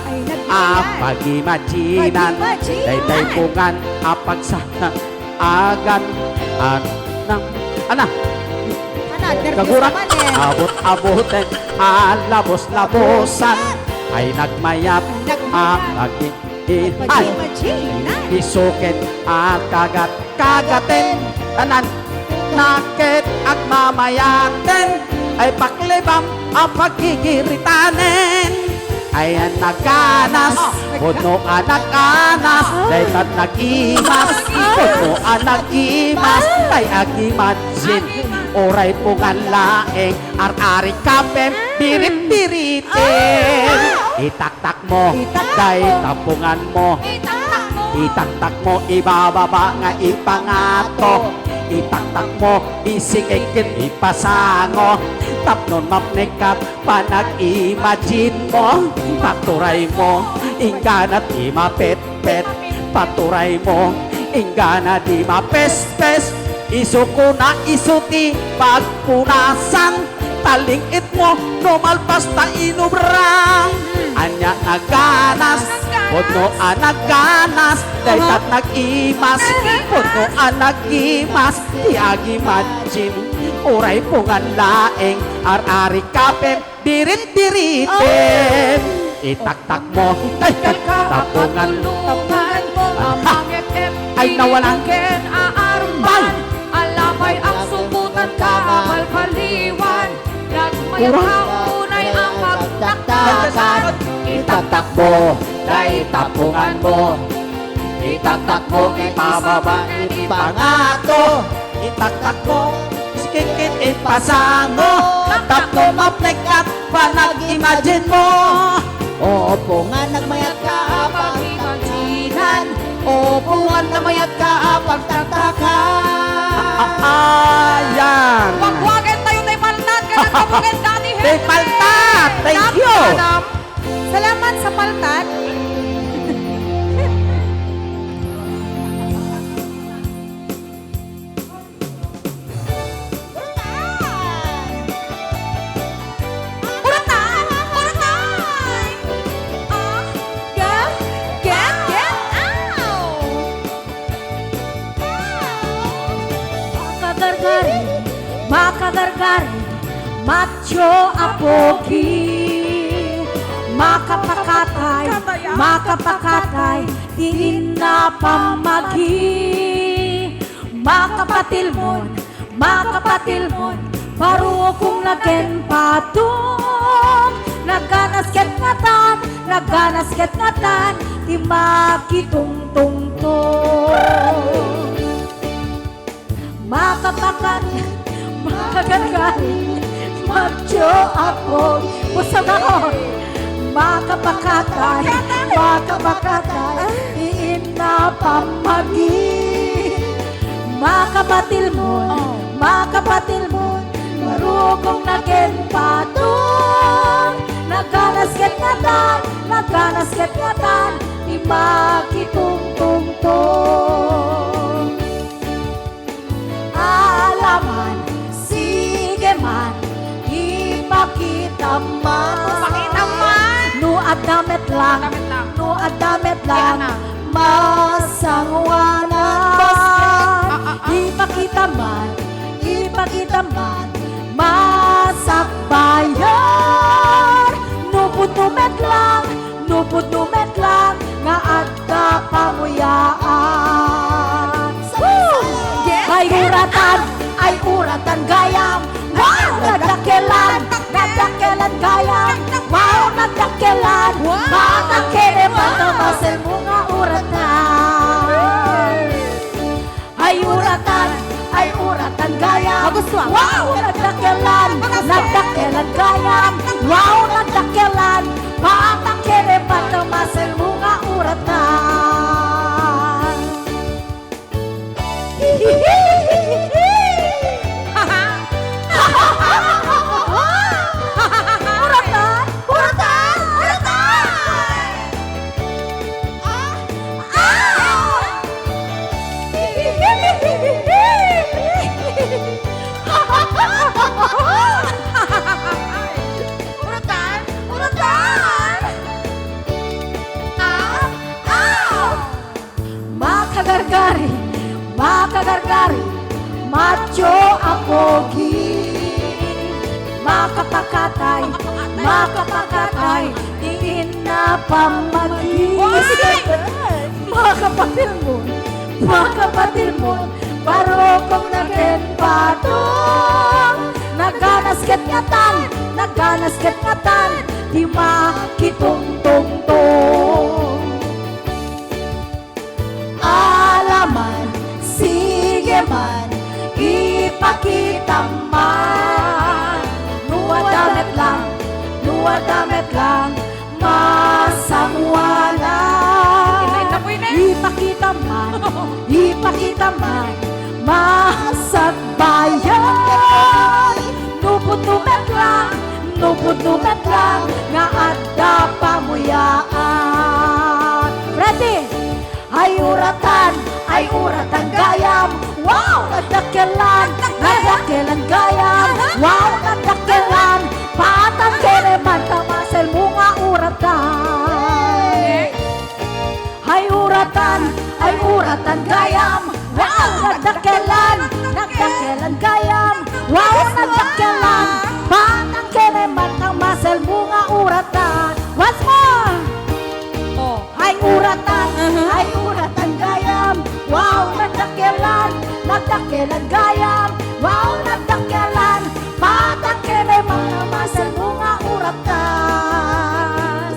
a pagimaginan, daytay pungan a pagsaagan, anam, ana, kagurak, abut-abuten a labus-labusan, ay nagmayat a pagi- Ay, isuken a kagat-kagaten, tanan, naket agmamayaten, ay paklibam a pagigiritanen. Ay naganas, pudno a naganas, daytat nagimas, pudno a nagimas, ay agimansin, uray pungan laeng, ar-ari kapem, birit-biritem. Itak- Itaktakmo, dayta punganmo. Itaktakmo, ibababa nga ipangato. Itaktakmo, isikeg ken ipasango. Tapno mapnekkat panag-imaginmo. Paturaymo, inggana ti mapetpet. Paturaymo, inggana ti mapespes. Isu kuna, isu ti pagpunasan. Taling-itmo no malpas ta inubrang. Ania naganas, pudno a naganas, daytat nag-imas, pudno a nag-imas, ti agimagin, uray pungan laeng, ar-ari kapen, dirit-diritem. Itaktak mo, ay, tapungan. Tulungan mo, mamangep-ep, ay, nawalan. Ken aarman, alamay ang subutan ka, balbaliwan. Nagmayat ka, unay ang pagtaktakan. Itaktak mo, dayta pungan mo. Itaktak mo, ipababa, ipangato. Itaktak mo, isikikit, ipasango. Tapno mapnekat, panag-imagine mo. O pungan, nagmayat ka, pag-imaginan. O pungan, nagmayat ka, pagtaktakan. Ah, ah, ah, yan. Wagwagen tayo, tay paltat, kaya nagkabugen, Daddy Henry. Tay paltat, thank you. Madam. Salamat sa paltat. Uratay! Uratay! Ah, get, get, get out! Makagargari, makagargari, macho a pogi. Makapakatay, makapakatay, diin na pamagi. Makapatilmon, makapatilmon, barukong nagen patok. Naganas ket ngatan, naganas ket ngatan, ti makitungtungtong. Makapakan, makagargari, macho a pogi. Basta na, oh. Makapakatay, makapakatay, diin na pamagi. Makapatilmon, oh, makapatilmon, barukong nagen patok. Naganas ket ngatan, naganas ket ngatan, ti makitungtungtong. Alaman, sige man, ipakita man. Ipakita man. No adda met lang, no adda met lang, masanguanan. Ipakita man, ipakita man, masakbayan. No pudno met lang, no pudno met lang nga adda pamuyaan. Woo! Yes! Ay uratan, ay uratan gayam. Wow, nadakkelan, nadakkelan gayam. Wow, nadakkelan. Wow! Matakere, wow, matamasel mo nga uratan. Ay uratan, ay uratan gayam. Magustuhan. Wow, nadakkelan, nadakkelan gayam. Wow, nadakkelan. Patakere, patamasel mo nga uratan. Uratan, uratan, uratan. Ah! Ah! Uratan! Uratan! Ah! Ah! Makagargari, makagargari, macho a pogi. Makapakatay, makapakatay, diin na pamagi. Makapatilmon, makapatilmon, barukong nagen patok. Naganas ket ngatan, naganas ket ngatan, ti makitungtungtong. Alaman, sige man, ipakita man. No adda met lang, no adda met lang, masanguanan. Ipakita man, ipakita man, masakbayan. No pudno met lang, no pudno met lang, nga adda pamuyaan. Ready? Ay uratan, ay uratan gayam. Wow, nadakkelan, nadakkelan gayam. Wow, nadakkelan. Patakere, patamasel mo nga uratan. Dakkelan gayam, wow, nadakkelan. Patang ken ay manamaselmo nga uratan.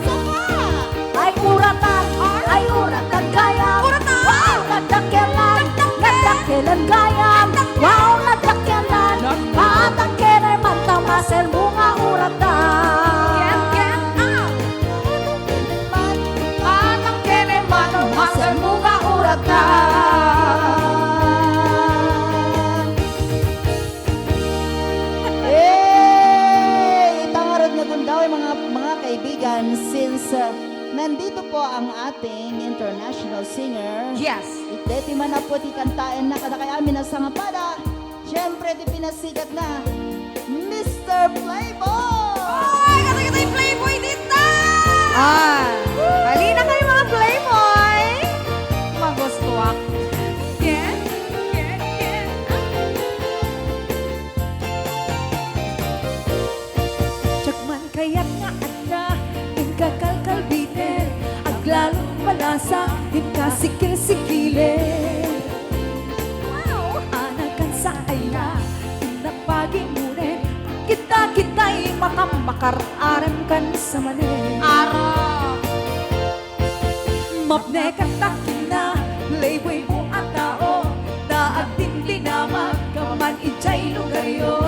Ay, uratan, ay, uratan gayam. Uratan. Wow, nadakkelan, nadakkelan gayam. Wow, nadakkelan. Patang ken ay manamaselmo nga uratan. Ken, ken, ah. Patang ken ay manamaselmo nga uratan. Eh, ita ngarud nga gundaway, mga, mga kaibigan, since, uh, nandito po ang ating international singer. Yes. Deti man a po ti kantaenna kadakay amin a sangapada. Siyempre, ti pinasikatna, Mister Playboy! Ay, kadagitoy Playboy dita! Ah, halina kayo, mga Playboy! Magustuak. Ken, ken, ken. Diak man kayat nga adda, inka kalkalbiten, aglalong malasa, inka sikil-sikilen. Wow! Anakan sa aya, innak pagimmunen, kita, kita'y makamakar, arem kan sa manen. Arem! Mapnekan ta kinna, playboy mo a tao, ta agdindinamag ka man idiay lugaryo.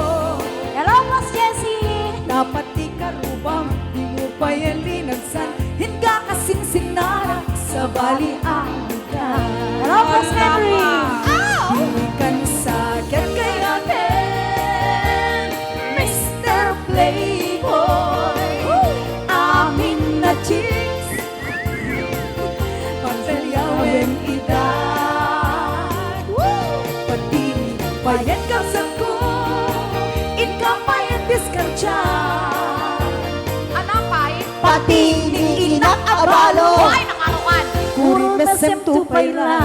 Hello, Boss Jesse! Dapat ti karubam, di mo payen linagsan, inka kasinsinnarak, sabali a lugar. Hello, Boss Henry! Ow! Di kan sa ket kayaten, Mister Playboy. Amin a chicks, pagtalyawen ida. Pati payen kalsatko, inka payen diskartia. Ana pay? Pati ni inak a balo. Ay, nakaruan. Kuri mesem to pay la.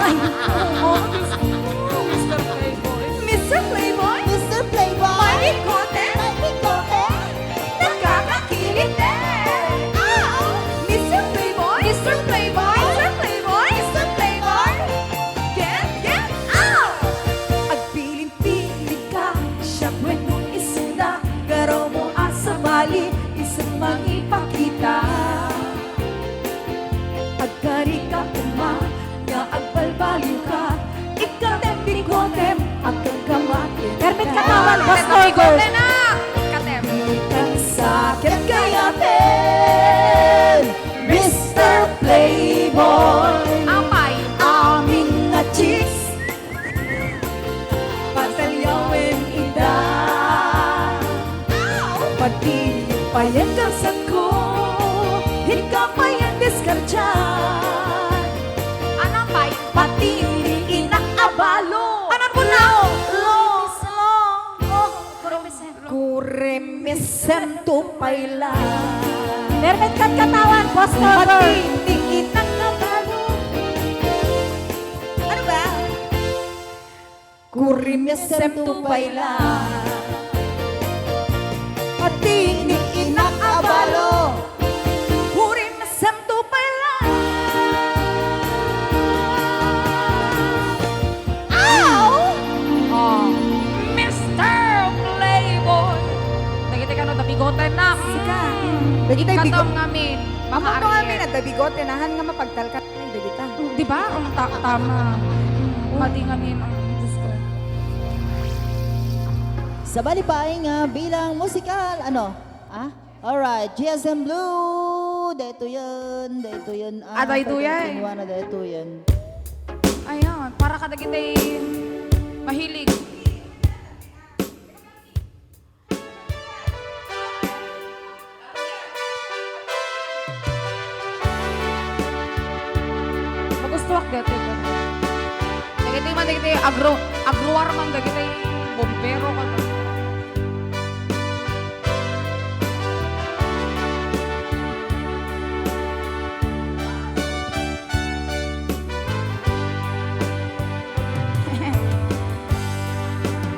Ay, oo, Mister Playboy. Mister Playboy? Mister Playboy? May bigote? May bigote? Nakakakilig din! Ah! Mister Playboy? Mister Playboy? Mister Playboy? Mister Playboy? Get, get out! Agpilin-pili ka, siak wenno isuda, garaw mo a sabali, isu mangipakita. Agkari ka koma, nga agbalbaliw ka, ikkatem bigotem, agkagamatem. Permit ka tawag, Boss Toy Girls. Bigote na! Ikkatem. Ikan sa ket kayaten, Mister Playboy. Apay? Amin nga chicks. Patalyawen ida. Pati payen kalsatko, inka payen diskartia. Ana pay? Pati ni inak a balo. Ana po na? Lo, lo, lo. Kuri mesem to pay la. Permit kat katawan, Boss Tolbert. Pati ni inak a balo. Ano ba? Kuri mesem to pay la. Pati ni inak a balo. Kuri mesem to pay la. Ow! Oh, Mister Playboy. Dagiti kano da bigote na. Sika. Mm. Dagiti bigo-, ikkatom ngamin. Mga ammom to ngamin, Ariel. Adda bigote na, han nga mapagtalkan. Ay, dagita. Di ba? Ang ta-, tama. Madi ngamin ang gusto. Sabali pa ay nga bilang musikal. Ano? Ah? Alright. G S M Blue. Daytoyen. Daytoyen. Ah, daytoyen. Daytoyen. Ayan. Para kadagiti mahilig. Magustuak daytoy. Dagiti man, dagiti agro-, agruar man, dagiti bombero, kan.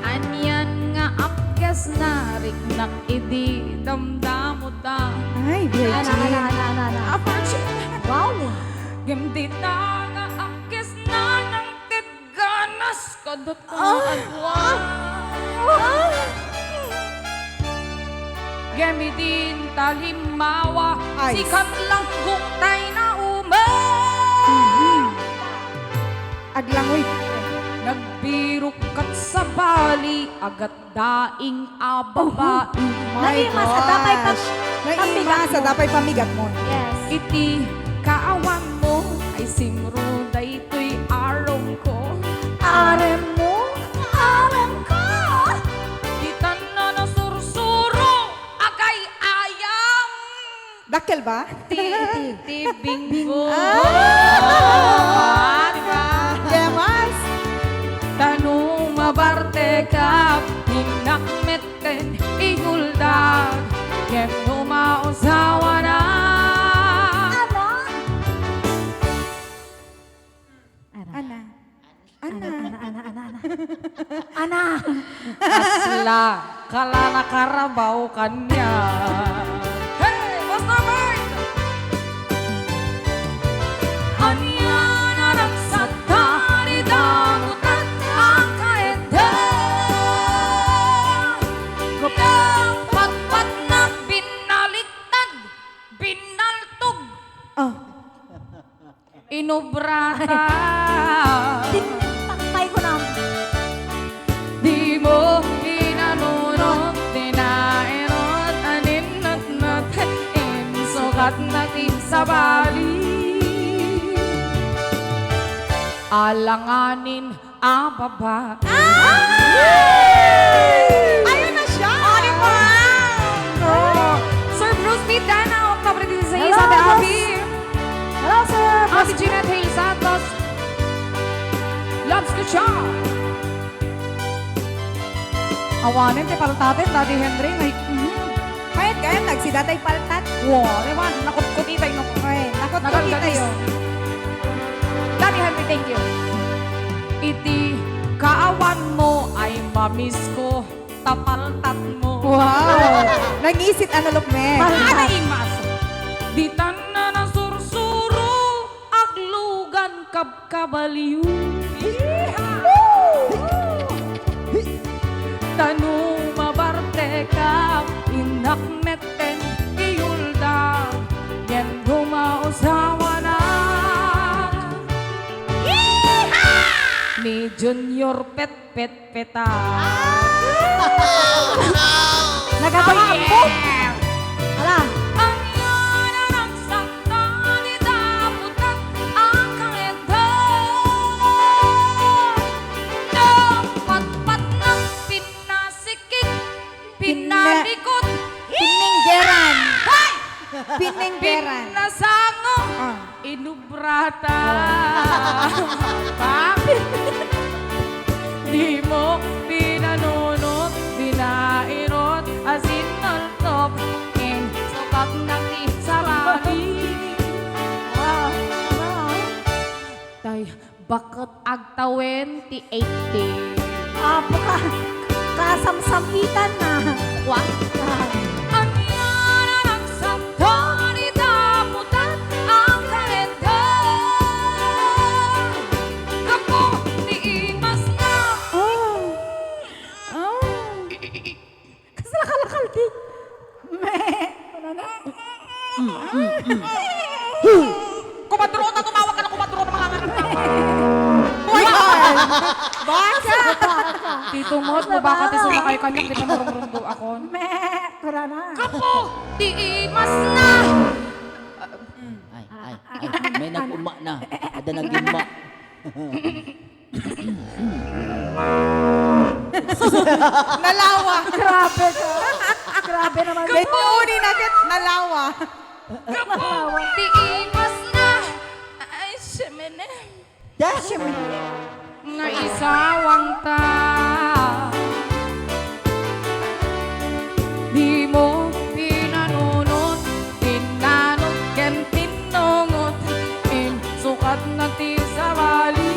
Anian nga apkes nariknak idi damdamotan. Ay, Virgin. Ana, ana, ana, ana, ana. Ah, Virgin. Wow. Ngem dita nga apkes na nangted ganas Kadatagan ko. Gem idin talimmawa, ay, sikat langgo tay nauma. Mhm. Aglangoy. Nagbirok kat sabali, agat daing a babai. Oh my gosh. Naimas, adda pay pam-, naimas, pambigat mo. Adda pay pambigat mo. Yes. Iti kaawan mo ay simro daytoy arem ko. Arem mo? Arem ko! Ditan a nasursuro, agay-ayam! Dakkel ba? Ti, ti, ti Bingo. Ah! Ah, di ba? Demas. Ta no mabartekak, innak metten iyuldak, ken no mausawanak. Ano? Ana. Ana. Ana, ana, ana, ana, ana. Ana! Kasla, kala nakarabaw kaniak. Hey, Pastor Bert! Ania a nagsagta ti dagutan a kaedda. Nagpatpatnak, binaliktad, binaltog. Ah. Inubrata. Din-, takpay ko na. Dimo pinanunot, dinairot, a ninnutnot, insukatna ti sabali. Alanganin a babai. Ah! Ayun na siya! Oh, di ba? Oh. Sir Bruce P. Dana, October dieciséis, hello, Ate Bruce. Abby. Hello, Sir Bruce. Ate Jeanette Hale Santos. Loves ko siya. Awanen ti paltaten, Daddy Henry, ngay-, mhm. Mayat kayan, nagsida tay paltat. Wa, di ba? Nakutkuti tayo, no? Ay, nakutkuti tayo. Nagalgalis. Daddy Henry, thank you. Iti kaawan mo ay mamiss ko, ta paltat mo. Wow! Nangisit, ano, Lukme? Paltat. Ana, imas. Ditan a nasursuro, aglugan kabkabaliw. Ta no mabartekak, innak metten iyuldak, ngem no mausawanak. Ni Junior Petpet Peta. Ah! Nagapay-ampo? Oh, yeah! Ala. Ania a nagsagta ti dagutan a kaedda. Nagpatpatnak, pinnasikit, pinna-, pinnalikot. Pinninggeran. Hay! Pinninggeran. Pinnasango. Ah. Inubrata. Oh. Pa? Dimo pinanunot, dinairot, a sinultop, insukatna ti sabali. Ah, ah. Tay, baket agtawen ti eighty. Apo ka, kasamsamitan na. Wa? Ania a nagsagta ti dagutan a kaedda. Gapu ti imasna. Oh. Oh. Kasla kalakal ti. Meh. Ano na? Mm, mm, mm. Kumadro, ta tumawag ka na kumadro ng mga anak na. Uy, ay! Baka! Tito Mot, mabaka ti sumakay kaniak, di pa marumrundo akon. Meh! Kura na. Gapu ti imasna! Ay, ay, ay, may nag-uma na. Ada nag-ima. Nalawa. Grabe ka. Grabe naman. Gapu ni naget, nalawa. Gapu ti imasna. Ay, semene. Nga isawang ta. Dimo pinanunot, pinnanot ken pinnungot, insukatna ti sabali.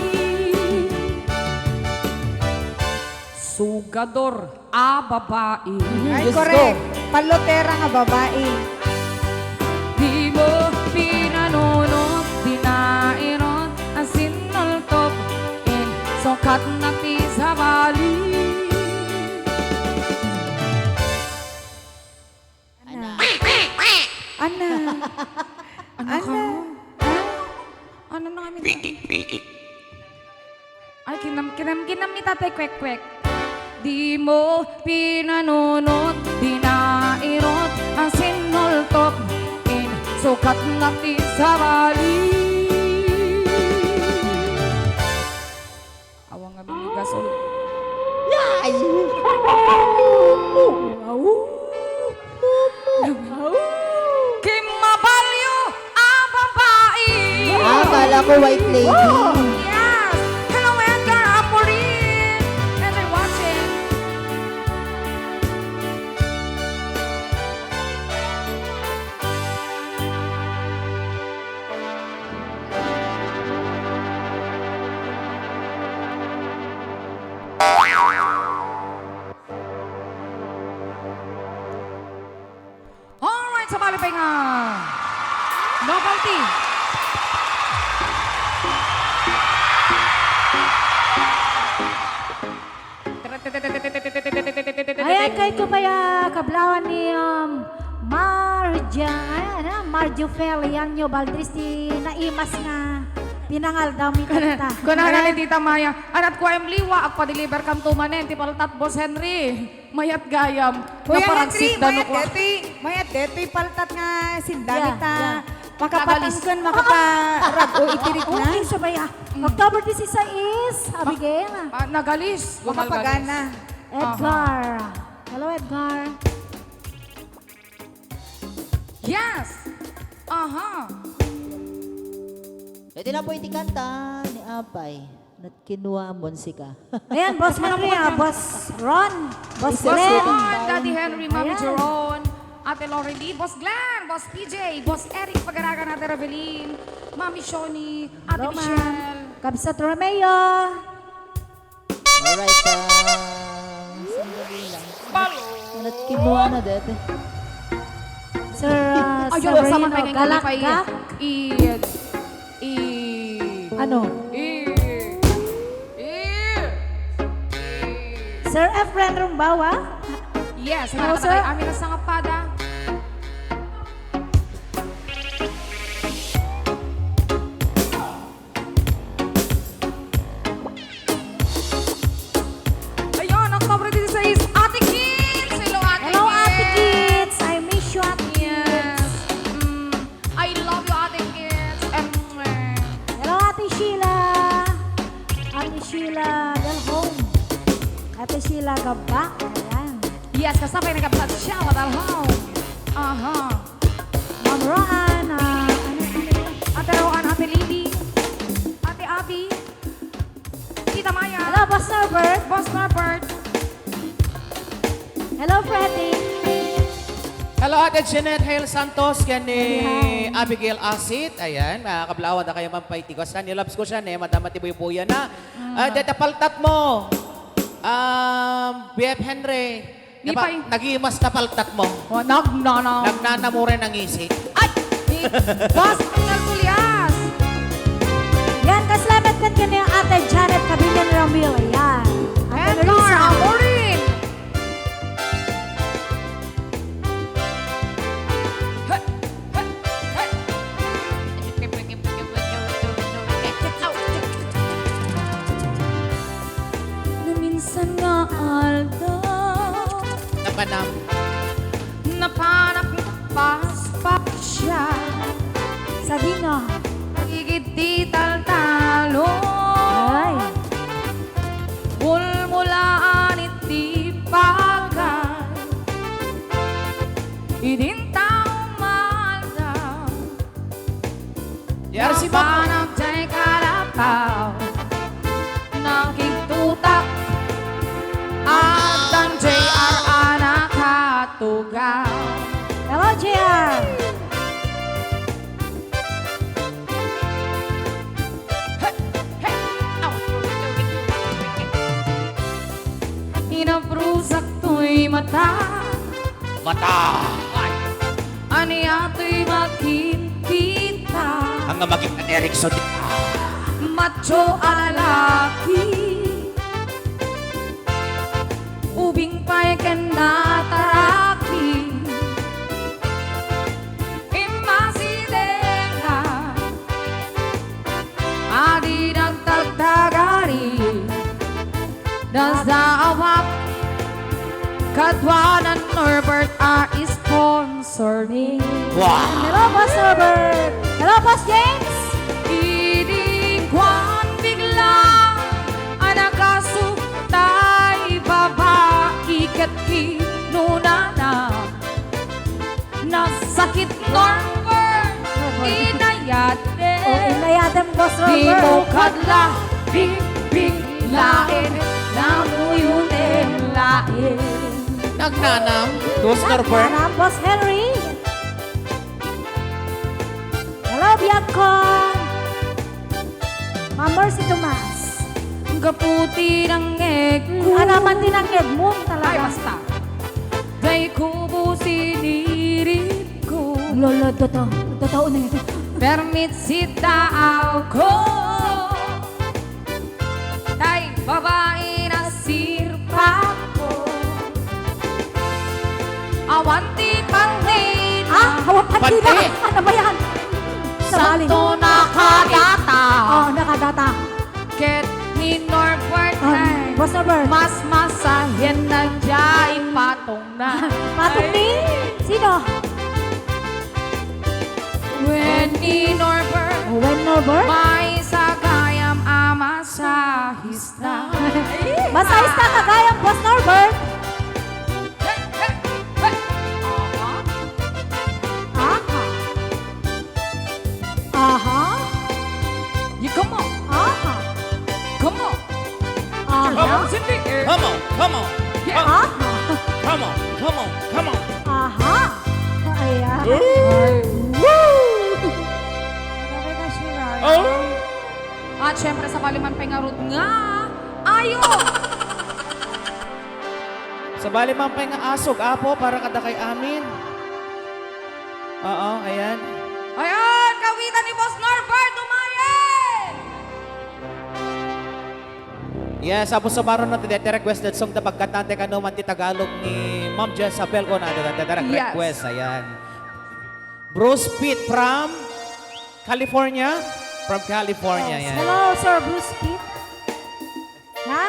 Sugador a babai. Mhm. Ay, Diyos ko. Correct. Pallotera nga babai. Dimo pinanunot, dinairot, a sinultop, ins- Sukatna ti sabali. Ana. Ana. Ano Ana. ka? Ha? Ano na kami? Ay, kinam-, kinam-, kinam ni Tatay Kwek-kwek. Dimo pinanunot, dinairot, ang sinultok, in, sukatna ti sabali. Awan nga binigasol. Yay! Kimmabalyo a babai! Ah, kala ko white lady. Yes! Hello, Edgar Amorin! And they're watching. Alright, sabali pay nga novelty. Ayan, kay Kubaya, kablawan ni, um, Marja, ano, ano, Marjo Felianio Valdez, ti naimas nga pinangaldaw mi kanta. Kuna, kuna ni Tita Maya, anat ko em liwa, agpa-deliver kanto manen, ti paltat, Boss Henry. Mayat gayam. Kuya Henry, naparagsit da no mayat kwa. Deti, mayat deti, paltat nga sindami ta. Yeah, yeah. Makapatangken, nagalis. Makaparag-o iti ritna. Okay, sabay, ah. Mm. October disisais, Abigail. Ah, nagalis. Makapagana. Edgar. Aha. Hello, Edgar. Yes! Aha! Iti na po iti kanta ni Apay. Nat kinuamon sika. Ayan, Boss Henry, ah, Boss Ron, Boss Boss Glenn. Ron, Daddy Henry, Mami Ayan. Jeron, Ate Lorely, Boss Glenn, Boss P J, Boss Eric Pagaragan, Ate Revelyn, Mami Shoni, Ate Roman. Michelle. Kabsat Romeo. Alright, ah, sandali lang. Balot. Anat kinuha na dete. Sir, ah, ayun, Severino sama tayo ngayon, Galakgak. Ano? I, i, i. Sir Efren Rumbawa? Yes, hello, sir. Amin ang sangapada. Ayun, October disisais, Ate Kits! Hello, Ate Kits! Hello, Ate Kits! I miss you, Ate Kits! Yes. Mm. I love you, Ate Kits! Mwah. Hello, Ate Sheila! Ate Sheila Del Home. Ate Sheila Gabak. Ayan. Yes, kasabay na Gabak Sheila Del Home. Aha. Ma'am Roan, ah, ano, ano yun? Ate Roan, Ate Lily, Ate Abby, Tita Maya. Hello, Boss Norbert. Boss Norbert. Hello, Freddy. Hello, Ate Jeanette Hale Santos, ken ni Hi, hi. Abigail Asit. Ayan, ah, kablawan da kayo man pa iti kuan. Ni loves ko siya, ni Madam Ate Buybuya na. Mm. Ah, deta paltat mo. Um, B F Henry. Ni Napa-, pay- nagimas na paltat mo. Oh, nagnana. Nagnana mo rin ang isip. Ay! Ni Boss Arnel Tulias. Yan, kasla met ken ni Ate Janet Cabillan Ramil. Yan. Ate Edgar Larissa. Amorin. Hey, hey, hey. No minsan nga aldaw, napanam. Napanak paspas siya. Sadino? Igid ti taltalon. Ay. Mulmulaan iti pagay. Idin tao maaldaw. J R C Bago. Napanak jay kalapaw, nakigtutak, addan J R a nakatugaw. Hello, J R. Hey, hey, ow. Inaprusak to'y mata. Mata. Ay. Ania to'y makitkita? Ang nga makita ni Erickson. Macho a lalaki. Ubing pay ken nataraki. Immasidengna a di nagtagtagari. Nasaawak kaduanan Norbert a sponsor ni. Wow! Hello, Boss Norbert! Hello, Boss James! Idi kuan bigla a nakasukta ti babai ket kinunana, "Nasakit, Norbert, inayat." Oh, inayat, Boss Norbert. Dimo kadla bigbiglaen, namuyotem laeng. Nagnanam, Boss Norbert. Nagnanam, Boss Henry. Hello, Biagkon. Ma'am Mercy Tomas. Gapu ti nangngegko. Hmm, anaman ti nangngegmo talaga. Ay, basta. Dayko siniritko. Lolo, totoo. Totoo na yun. Permit si taawko. Tay babai a sirpakko. Awan ti pandit. Ah, awan pandit. Pandit. Ano ba yan? Sabali. Santo nakadata. Oh, nakadata. Ket ni Norbert. Ah, ay, Boss Norbert. Mas masahen na jay patong na. Patong ni? Sino? Wen ni Norbert. Oh, Wen Norbert? Maysa gayam a masahista. Masahista ka gayam, Boss Norbert? Hey, hey, hey. Aha. Aha. Aha. You come on. Aha. Come on. Aha. Come on, Cindy. Come on, come on. Yeah. Aha. Come on, come on, come on. Aha. Ayan. Ooh. Grabe ka, Shirai. Oh. At syempre, sabali man pay ngarud nga ayo. Sabali man pay nga asog, Apo, para kadakay amin. Oo, ayan. Ayan, kawitan ni Boss Norbert Dumayen! Yes, Apo Samaro na ti requested song da pagkatante kano man ti Tagalog ni Ma'am Jezabel ko na da Yes. request, ayan. Bruce Pitt from California? From California, Yes. yan. Hello, Sir Bruce Pitt. Ha?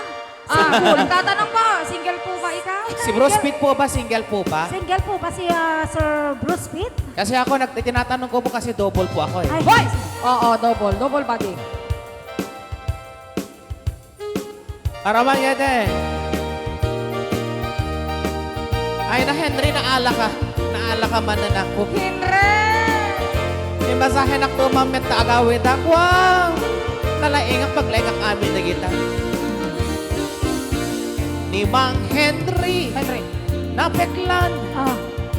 Ah, nagtatanong po, single po ba ikaw? Si Bruce Pitt po ba, single po ba? Single po ba si, ah, Sir Bruce Pitt? Kasi ako, nag-, tinatanong ko po kasi double po ako eh. Ay. Hoy! Oo, double. Double body. Para man, yete. Ay, na Henry, naala ka. Naala ka man, anak ko. Henry! May masahe nak to, ma'am, met ta agawid, ha? Wow! Nalaingak, paglaingak amin na kita. Ni Mang Henry. Henry. Napeklan. Ah.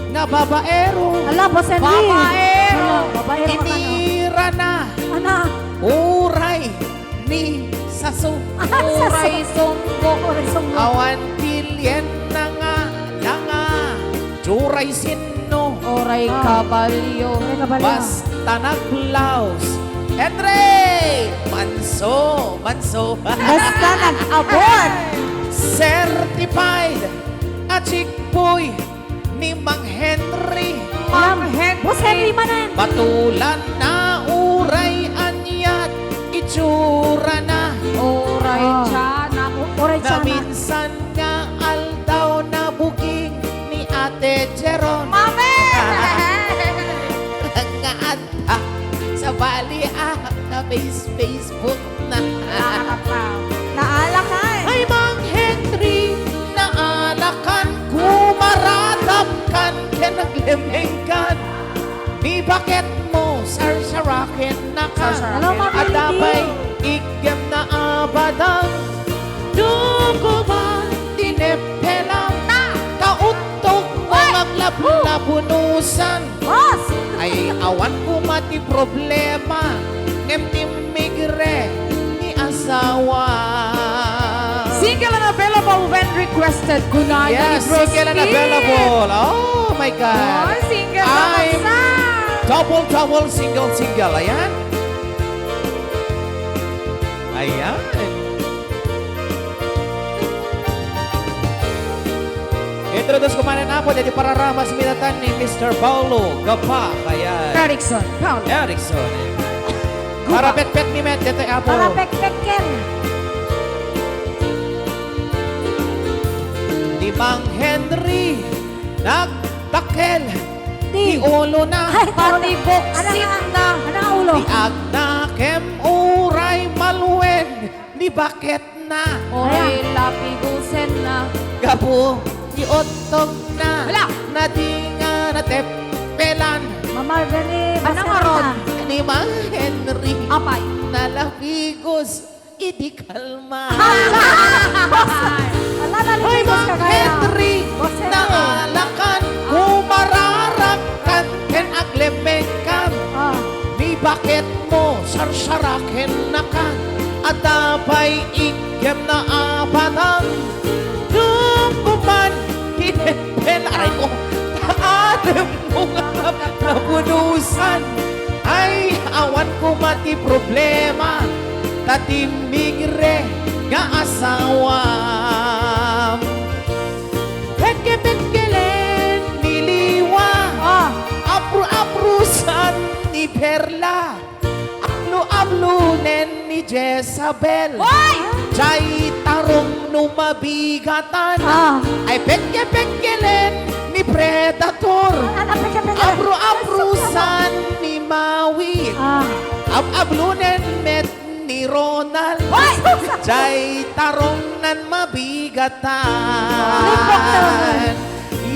Nga babaero. Ala, Boss Henry. Babaero. Ala, babaero ka, no? Inira na. Ana. Uray. Ni saso. Ah, saso. Uray sunggo. Uray sunggo. Awan pilien na nga langa. Uray sinno. Uray Ah. kabalyo. Uray kabalyo. Basta naglaos. Henry! Manso, manso. Basta nag-abot. Certified a chick boy. Ni Mang Henry. Mang Henry. Boss Henry manen. Patulan na uray aniat itsura na. Uray Ah. tiyan na. U-, uray tiyan na. Minsan nga aldaw na booking ni Ate Jeron. Mami! Nga adda. Sabali, ah, na face, Facebook. Naala ka. Naala ka eh. Ay, Mang Henry, naala kan, kumaratap kan, ken naglemeng kan. Ni baket mo, sarsaraken na kan. Sarsaraken. Hello, Ma'am Adda Lady. Pay igem na abadang. Duko ba, tinepela. Ta. Kauttog mo, Oy! Maglablabunusan. Boss! Ay, awan koma ti problema, ngem ti migre ti asawa. Single and available when requested. Kunana ni Yes, Bruce single and Lee. Available. Oh my God. Oh, single na Ay, baksa. Double, double, single, single. Ayan. Ayan. Introduce ko manen, Apo, daydi pararamas mi datan ni Mister Paulo Gapak, ayan. Erickson, Paulo. Erickson. Gupak. Para petpet mi met, daytoy, Apo. Para petpet ken. Ni Mang Henry, nagdakkel ti ulona. Ay, pati buksit na. Ano nga ulo? Ti agna ken uray malwen, ni baket na. Oy, lapigusen na. Gapu ti uttog na. Hala! Na di nga nateppelan. Mama Marjorie, ano nga ron? Ni Mang Henry. Apay. Nalapigus idi kalma. Hala! Hala, nalipigus ka kaya. Ay, Mang Henry, naalakan, kumararakan, ken aglemekan. Ah. Ni baket mo, sarsaraken naka, adda pay igkem naapatan. Nung kuman, kinetpel, aray ko, ta adem mo nga napunusan. Ay, awan koma ti problema, ta timmigre nga asawam. Petke-petkelen ni Liwa, ah, apru-aprusan ni Perla. Ablo-ablonen ni Jezabel. Hoy! Jay tarong no mabigatan. Ah. Ay petke-petkelen ni Predator. Ah, ano, petke-petkelen? Abro-abrusan ni Maui. Ah. Ab-ablonen met ni Ronald. Hoy! Jay tarong nan mabigatan. Limbok na.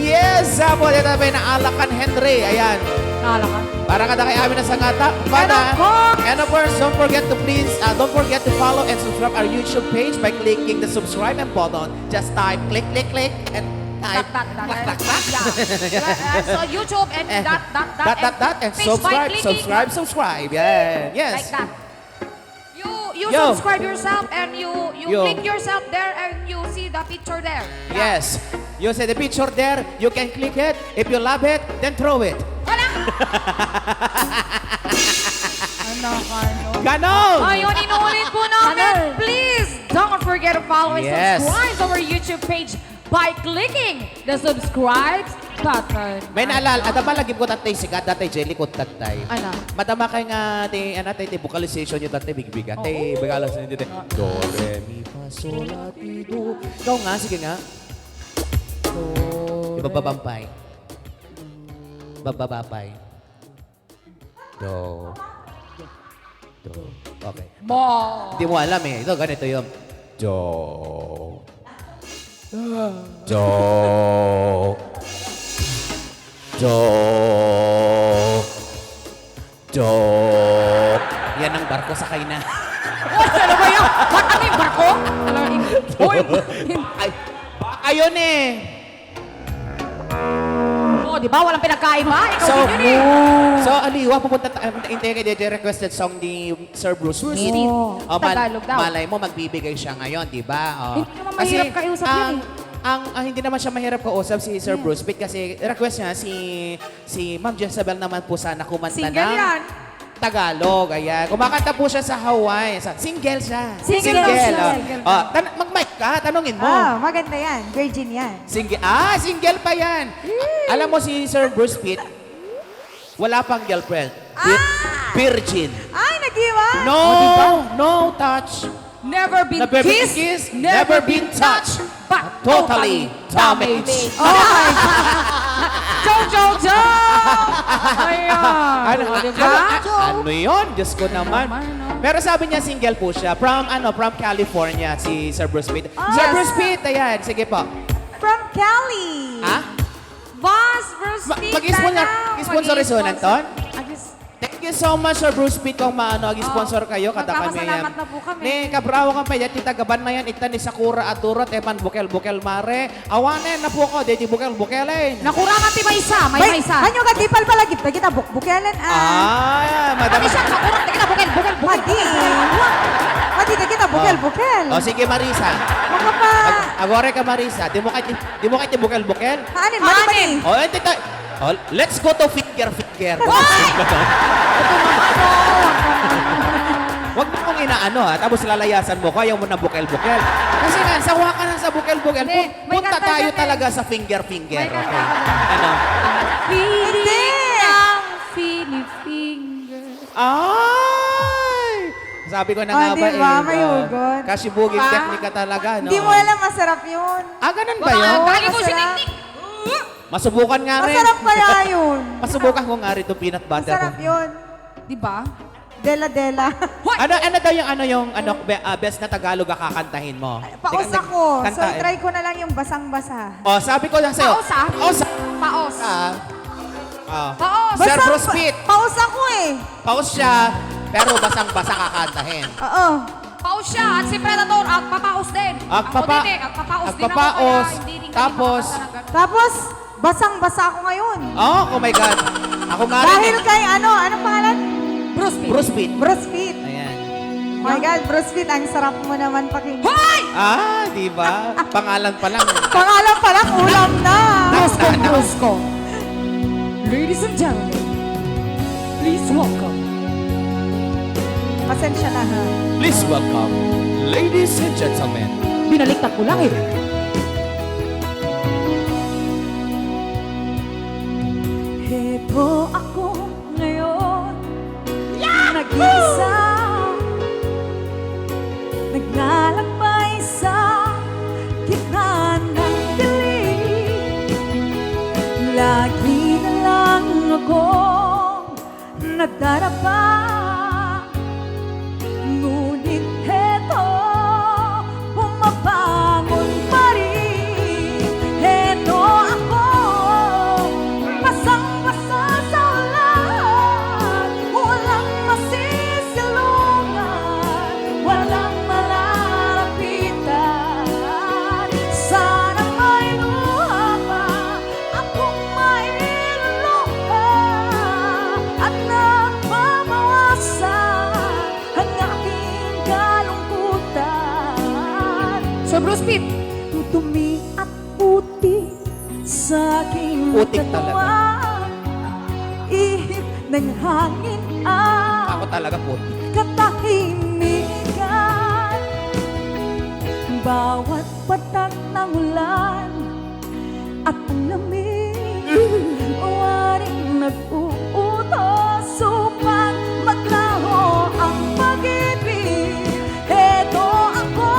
Yes, Apo, dita may naalakan, Henry. Ayan. Naalakan? Para kadakay amin a sangata. And of course. And of course, don't forget to please, uh, don't forget to follow and subscribe our YouTube page by clicking the subscribe and button. Just type, click, click, click, and type. Dot, dot, dot. Mak, mak, mak. Yeah. Yeah, uh, so YouTube and dot, dot, dot, and subscribe, subscribe, subscribe. Yeah, yes. Like that. You, you subscribe yourself and you, you click yourself there and you see the picture there. Yeah. Yes. You see the picture there, you can click it. If you love it, then throw it. Wala! Ano, ano? Ganon! Ayun, inuulit po namin. Ganon. Please, don't forget to follow and subscribe to our YouTube page by clicking the subscribe button. May naalala, adda ba lagip ko tatay siga, tatay Jelly ko tatay. Ano? Madama kay nga ti, ano, ti, ti vocalization niyo tatay, bigbiga. Ti, oo. Bigala sa inyo, ti. Do, re, mi, fa, sol, la, ti, do. Ikaw nga, sige nga. Do, re. Ibababa pay. Bababa pay. Do. Do. Okay. Mo. Hindi mo alam eh. Ito, ganito yun. Do. Do. Do. Do. Yan ang barko, sakay na. Uy, ano ba yun? Ba't ano yung barko? Ano yung, uy, ay, baka yun eh. Oh, di ba? Walang pinagkaiba. Ikaw din yun eh. So, aliwa, pupunta ta-, um, hindi, hindi, hindi, requested song ni Sir Bruce Smith. Bruce Smith. Oh, mal-, Tagalog daw. Malay mo, magbibigay siya ngayon, di ba? Oh. Hindi naman mahirap kausap yan eh. Kasi ang, ang, ang hindi naman siya mahirap kausap, si Sir Bruce Smith, kasi request niya si, si Ma'am Jezabel naman po sana kumanta ng Tagalog, ayan. Single yan. Kumakanta po siya sa Hawaii. Sa, single siya. Single daw siya. Single, oh. Single. Oh, tan-, mag-mic ka, tanungin mo. Ah, maganda yan. Virgin yan. Single, ah, single pa yan. Yee. Alam mo si Sir Bruce Pitt, wala pang girlfriend. Vir-, ah! Virgin. Ay, nag-iwan. No, oh, di ba? No touch. Never been kissed, never been touched, but totally damaged. Oh my God! Joke, joke, joke! Ayan. Ano, o, di ba? Ano, ano, ano yun? Diyos ko naman. Naman, no? Pero sabi niya, single po siya. From, ano, from California, si Sir Bruce Pitt. Ah. Sir Bruce Pitt, ayan. Sige po. From Cali. Ha? Boss Bruce Pitt, mag-sponsor, mag-sponsor, Ton? Thank you so much, Sir Bruce Pitt, kung maano, ag-sponsor kayo, kada kami yan. Oh, magpapasalamat na po kami. Ni, kabrawa kang pwede, tita gaban na yan, itan ni Sakura Aduro, tepan bukel-bukel, mare. Awanen na po ko, daydi bukel-bukel, eh. Nakurangan ti maysa, may maysa. Anyo ka, di palpalagip, dagita buk-, bukelen, ah. Ah, madam. Ano siya, nakurang, dagita bukel-bukel, bukel, bukel, bukel. Madi, dagita bukel-bukel. Oh, sige, Marisa. Makapa- Ag-, agore ka, Marisa. Di mo kay ti, di mo kay ti bukel-bukel? Anin, madi, madi. Oh, ente ta-, oh, let's go to finger, finger. Why? Wag mo kong inaano, ha, tapos lalayasan mo ko, ayaw mo na bukel-bukel. Kasi nga, sawa ka na sa bukel-bukel. Hindi, pun-, may punta kanta tayo dyan, eh. Talaga sa finger-finger, May kanta okay? Ako dyan. Ano? Feeling ng fini-finger. Ay! Sabi ko na Oh, nga di ba, eh, may ah, hugot. Kashibugin Pa? Teknika talaga, no? Hindi mo alam, masarap yun. Ah, ganun ba Baka yun? Dali mo si Masarap. Teknik. Masubukan nga rin. Masarap kaya yun? Masubukan ko nga rin itong peanut butter. Masarap yun. Di ba? Dela-dela. Hoy! Ano, ano daw yung, ano, yung, ano, be-, ah, best na Tagalog a kakantahin mo? Ay, paos Teka, ako. Kanta, So, eh. Try ko na lang yung basang-basa. Oh, sabi ko lang sa'yo. Paos, ah. Paos. Paos. Ah. Ah. Paos. Sir Basang Bruce pa-, Pitt. Paos ako eh. Paos siya, pero basang-basa kakantahin. Oo. Paos siya, at si Predator, agpapaos din. Agpapa-, Ako din eh, agpapaos din ako, agpapaos. Kaya hindi din kami Tapos? Makakanta ng ganun. Tapos, Basang-basa ako ngayon. Oh, oh my God. Ako nga rin Dahil eh. Kay ano, anong pangalan? Bruce Pitt. Bruce Pitt. Bruce Pitt. Ayan. My God, Bruce Pitt, ang sarap mo naman pakinggan. Hoy! Ah, di ba? Pangalan pa lang. Pangalan pa lang, ulam na. Bruce ko, Bruce ko. Ladies and gentlemen, please welcome. Pasensya na, ha? Please welcome, ladies and gentlemen. Binaliktad ko lang eh. Heto ako ngayon, nag-iisa. Naglalakbay sa gitna ng dilim. Lagi na lang akong nadarapa. Ngunit heto, bumabangon pa rin. Heto ako, basang-basa sa ulan. Walang masisilungan, walang malalapitan. Sana may luha pa akong mailuluha at nababawasan ang aking kalungkutan. Sir Bruce Pitt. Tutumi at puti sa aking Putik talaga. Katawan. Ihip ng hangin ang Ako talaga putik. Katahimikan. Bawat patak ng ulan at ang lamig, waring nag-uutos upang maglaho ang pag-ibig. Heto ako,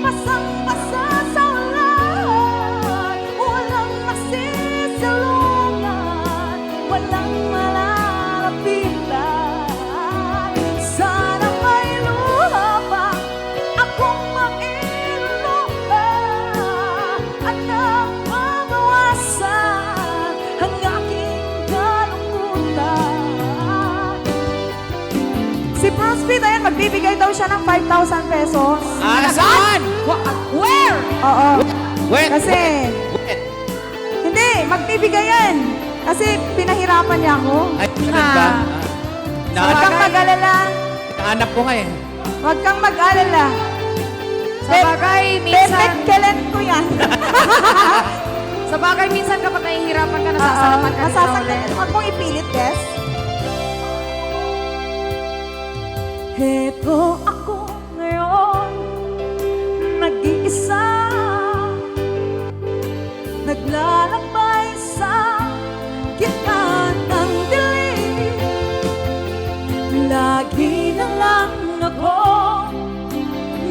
basang-basa sa ulan, walang masisilungan, walang malalapitan. Sana may luha pa akong mailuluha at nababawasan ang aking kalungkutan. Si Bruce Pitt, ayan, magbibigay daw siya ng five thousand pesos. Ah, saan? Wa-, where? Oo. When? Kasi When? Hindi, magbibigay yan. Kasi pinahirapan niya ako. Ay, ganun ba? Ah. Ah. Huwag kang Sabagay. Mag-alala. Anak ko nga eh. Huwag kang mag-alala. Sabagay, Pe-, minsan pepetkelan ko yan. Sabagay, minsan kapag nahihirapan ka, nasasarapan Oo, ka din na nasasaktan ulit. Huwag mong ipilit, Des. Heto ako ngayon, nag-iisa, naglalakbay sa gitna ng dilim. Lagi na lang akong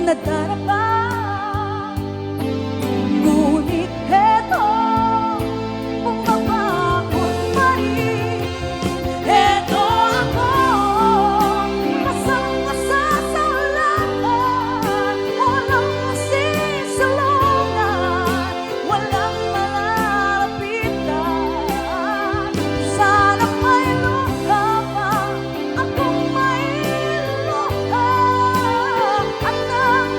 nadarapa. Ngunit heto, bumabangon pa rin. Heto ako, basang-basa sa ulan, walang masisilungan, walang malalapitan. Sana may luha pa akong mailuha at nang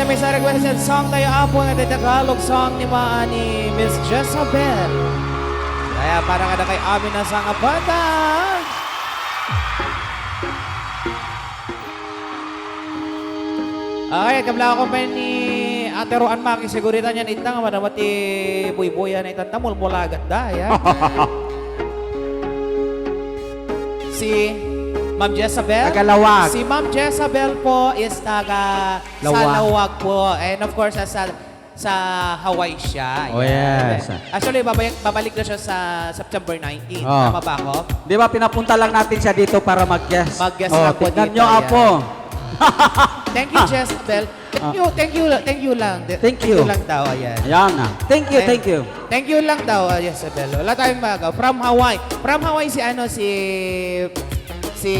May sa requested song tayo, Apo, nga the Tagalog song ni ma-, ni Miss Jezabel. Kaya para kada kay amin na sa ngapata. Okay, kabla ako pa ni Ate Roan Maki, sigurita niyan itang, madama ti buybuyan na itang tamulmulagat da, ya. Si Ma'am Jezabel. Taga Laoag. Si Ma'am Jezabel po is taga Laoag. Sa Laoag po. And of course, sa, sa Hawaii siya. Oh, ayan. Yes. Actually, babalik, babalik na siya sa September nineteen. Oh. Tama ba ako? Di ba, pinapunta lang natin siya dito para mag-guest. Mag-guest Oh, lang po tignan dito, nyo, ayan. Apo. Thank you, Jezabel. Thank Ah. you, thank you, thank you lang. Thank Thank you. you lang daw, ayan. Ayan na. Thank you, Thank thank you. Thank you lang daw, ah, Jezabel. Wala tayong magawa. From Hawaii. From Hawaii si ano, si, si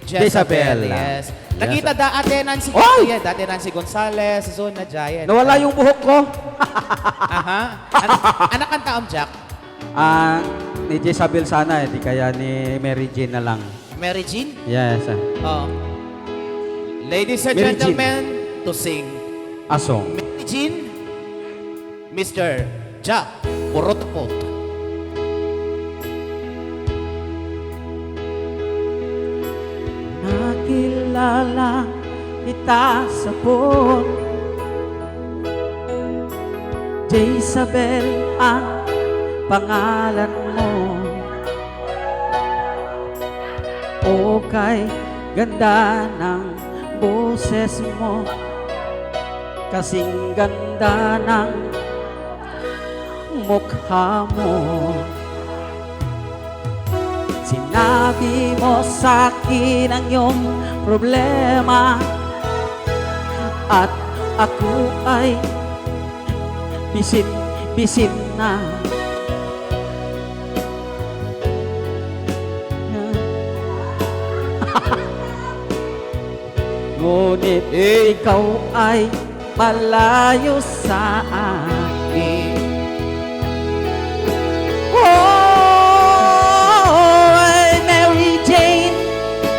Jezabel, Jezabel, ah. Yes. Yes. Nakita da Ate Nancy Oy! Gonzales, Ate Nancy Gonzales, Zona Giant. Nawala yung buhok ko. Aha. Ano, ano kanta, Om Jack? Ah, ni Jezabel sana eh, di kaya ni Mary Jane na lang. Mary Jean? Yes, ah. Oh. Ladies and Mary Jean. gentlemen, to sing. A song. Mary Jean, Mister Jack Purutput. Nakilala kita sa phone. Jezabel ang pangalan mo. Okay, ganda ng boses mo. Kasing ganda ng mukha mo. Sinabi mo sa akin ang iyong problema at ako ay bisin-bisin na. Ngunit Eh. ikaw ay malayo sa akin. Oh, Mary Jane,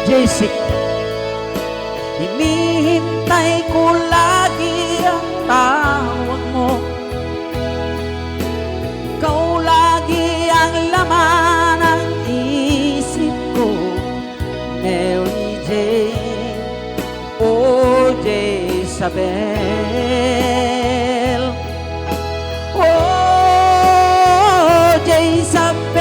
J C. Hinihintay ko lagi ang tawag mo. Ikaw lagi ang laman ng isip ko, Mary Jane. Oh, Jezabel. Oh, Jezabel.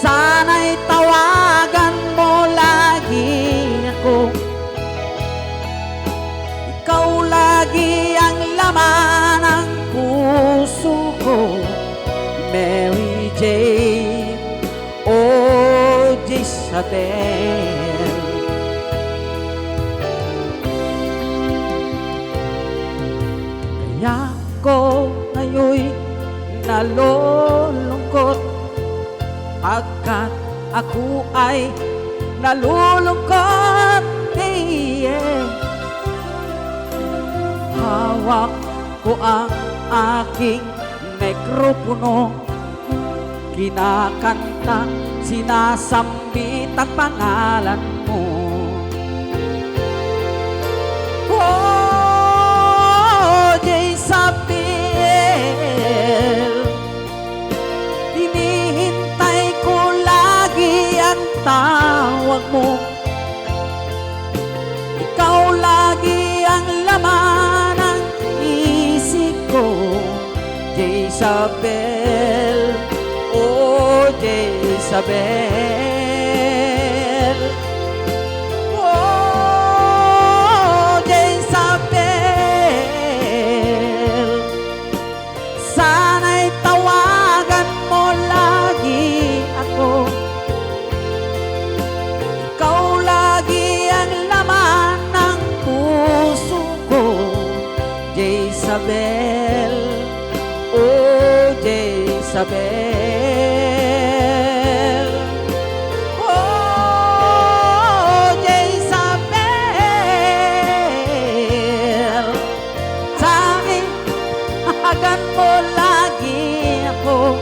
Sana'y tawagan mo lagi ako. Ikaw lagi ang laman ng puso ko, Mary Jane. O Jezabel, kaya ko ngayoy nalulungkot, pagkat ako ay nalulungkot, yeah. Hawak ko ang aking mikropono, kinakanta, sinasambit ang pangalan mo. Oh, Jezabel, hinihintay ko lagi ang tawag mo. Ikaw lagi ang laman ng isip ko, Jezabel, oh Jezabel, oh Jezabel. Sana'y tawagan mo lagi ako. Ikaw lagi ang laman ng puso ko, Jezabel, oh Jezabel, oh Jezabel. Sana'y tawagan mo lagi ako.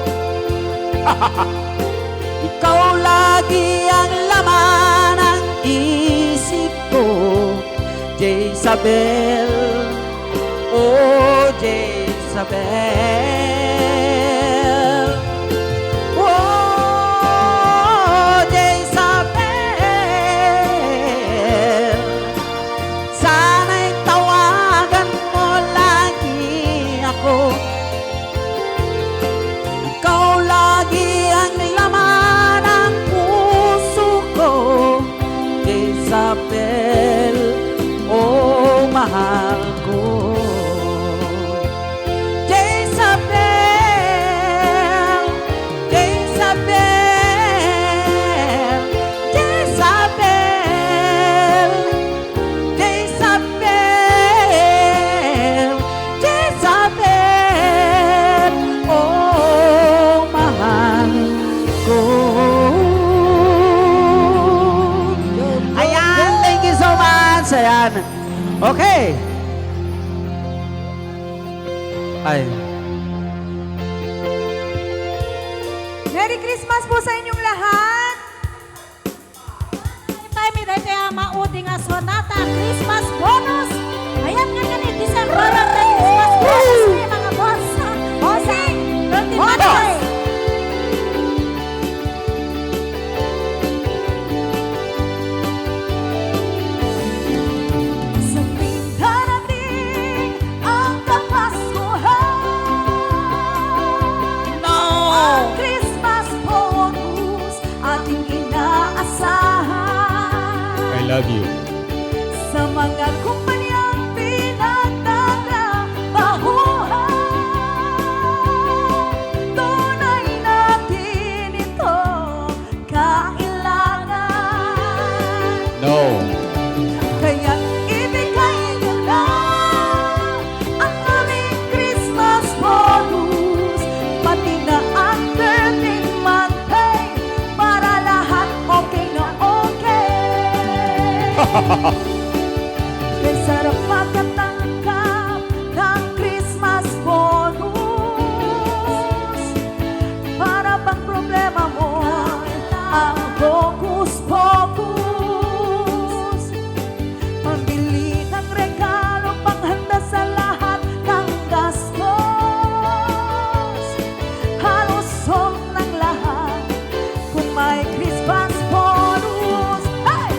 Ikaw lagi ang laman ng isip ko, Jezabel, O Jezabel, O Jezabel, sana'y tawagan mo lagi ako. Ikaw lagi ang laman ng puso ko, Jezabel, o mahal ko. Jezabel, Jezabel, Jezabel, Jezabel, Jezabel, oh, mahal ko. Ayan, thank you so much. Ayan. Okay. Ay. Merry Christmas po sa inyong lahat. Time, iti maudi nga sonata, Christmas bonus. Ayan nga nga ni December, ang Christmas bonus, eh, mga boss. Bossing, thirty Bonus. Months. Sabing darating ang Kapaskuhan. No. Ang Christmas bonus ating inaasahan. I love you. Sa mga kumpanyang pinagtatrabahuan, tunay natin ito kailangan. No. Kaya't ibigay niyo na ang aming Christmas bonus, pati na ang thirteenth month pay, para lahat okay na okay. Kay sarap makatanggap ng Christmas bonus. Para bang problema mo ang hokus-pokus? Pambili ng regalo, panghanda sa lahat ng gastos. Halos solve ng lahat kung may Christmas bonus. Hey!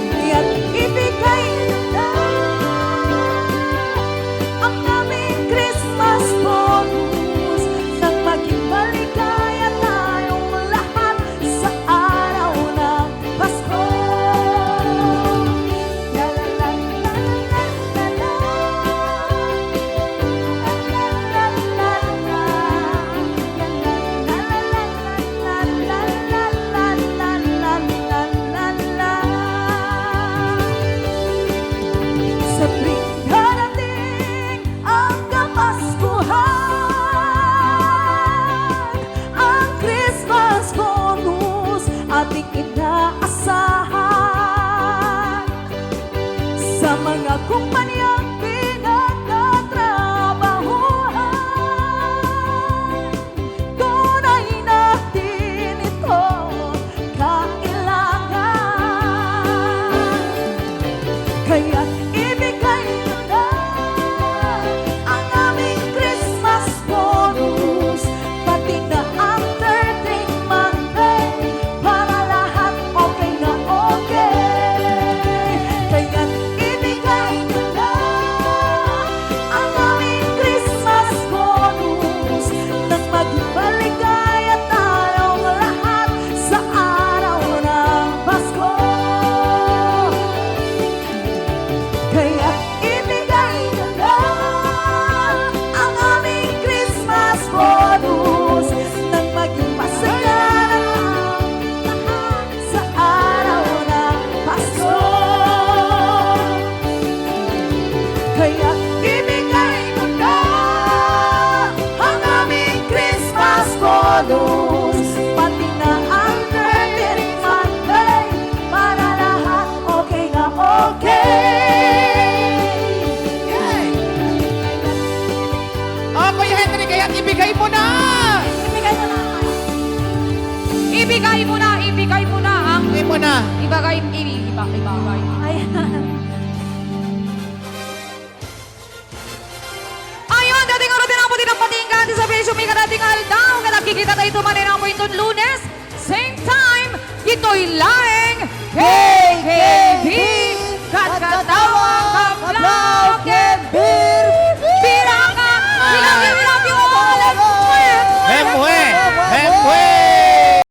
Kaya't ibigay na ang aming Christmas bonus nang maging maligaya tayong lahat sa araw ng Pasko. La, la, la, la, la, la, la. La, la, la, la, la, la. Sabing darating ang Kapaskuhan, ang Christmas bonus ating inaasahan. Sa mga kumpanyang pinagtatrabahuan, tunay natin ito kailangan. Kaya't ibigay niyo na ang aming Christmas bonus, pati na ang thirteenth month pay, para lahat okay na okay. Kaya't ibigay niyo na ang aming Christmas bonus, nang maging maligaya tayong lahat sa araw ng Pasko. Kaya't ibigay niyo na ang aming Christmas bonus, nang maging masaya na ang lahat sa araw ng Pasko. Kaya't ibigay mo na ang aming Christmas bonus, pati na ang thirteenth month pay, para lahat okay na okay. Yay! O, Kuya Henry, kaya't ibigay mo na! Ibigay mo na. Ibigay mo na, ibigay mo na ang Ibigay mo na. ibagay, ibi-, iba-, ibagay. Ayan. Tingal daw nga nakikita tayo tumanin ang kwentong Lunes. Same time, ito'y laeng K K B Katkatawa!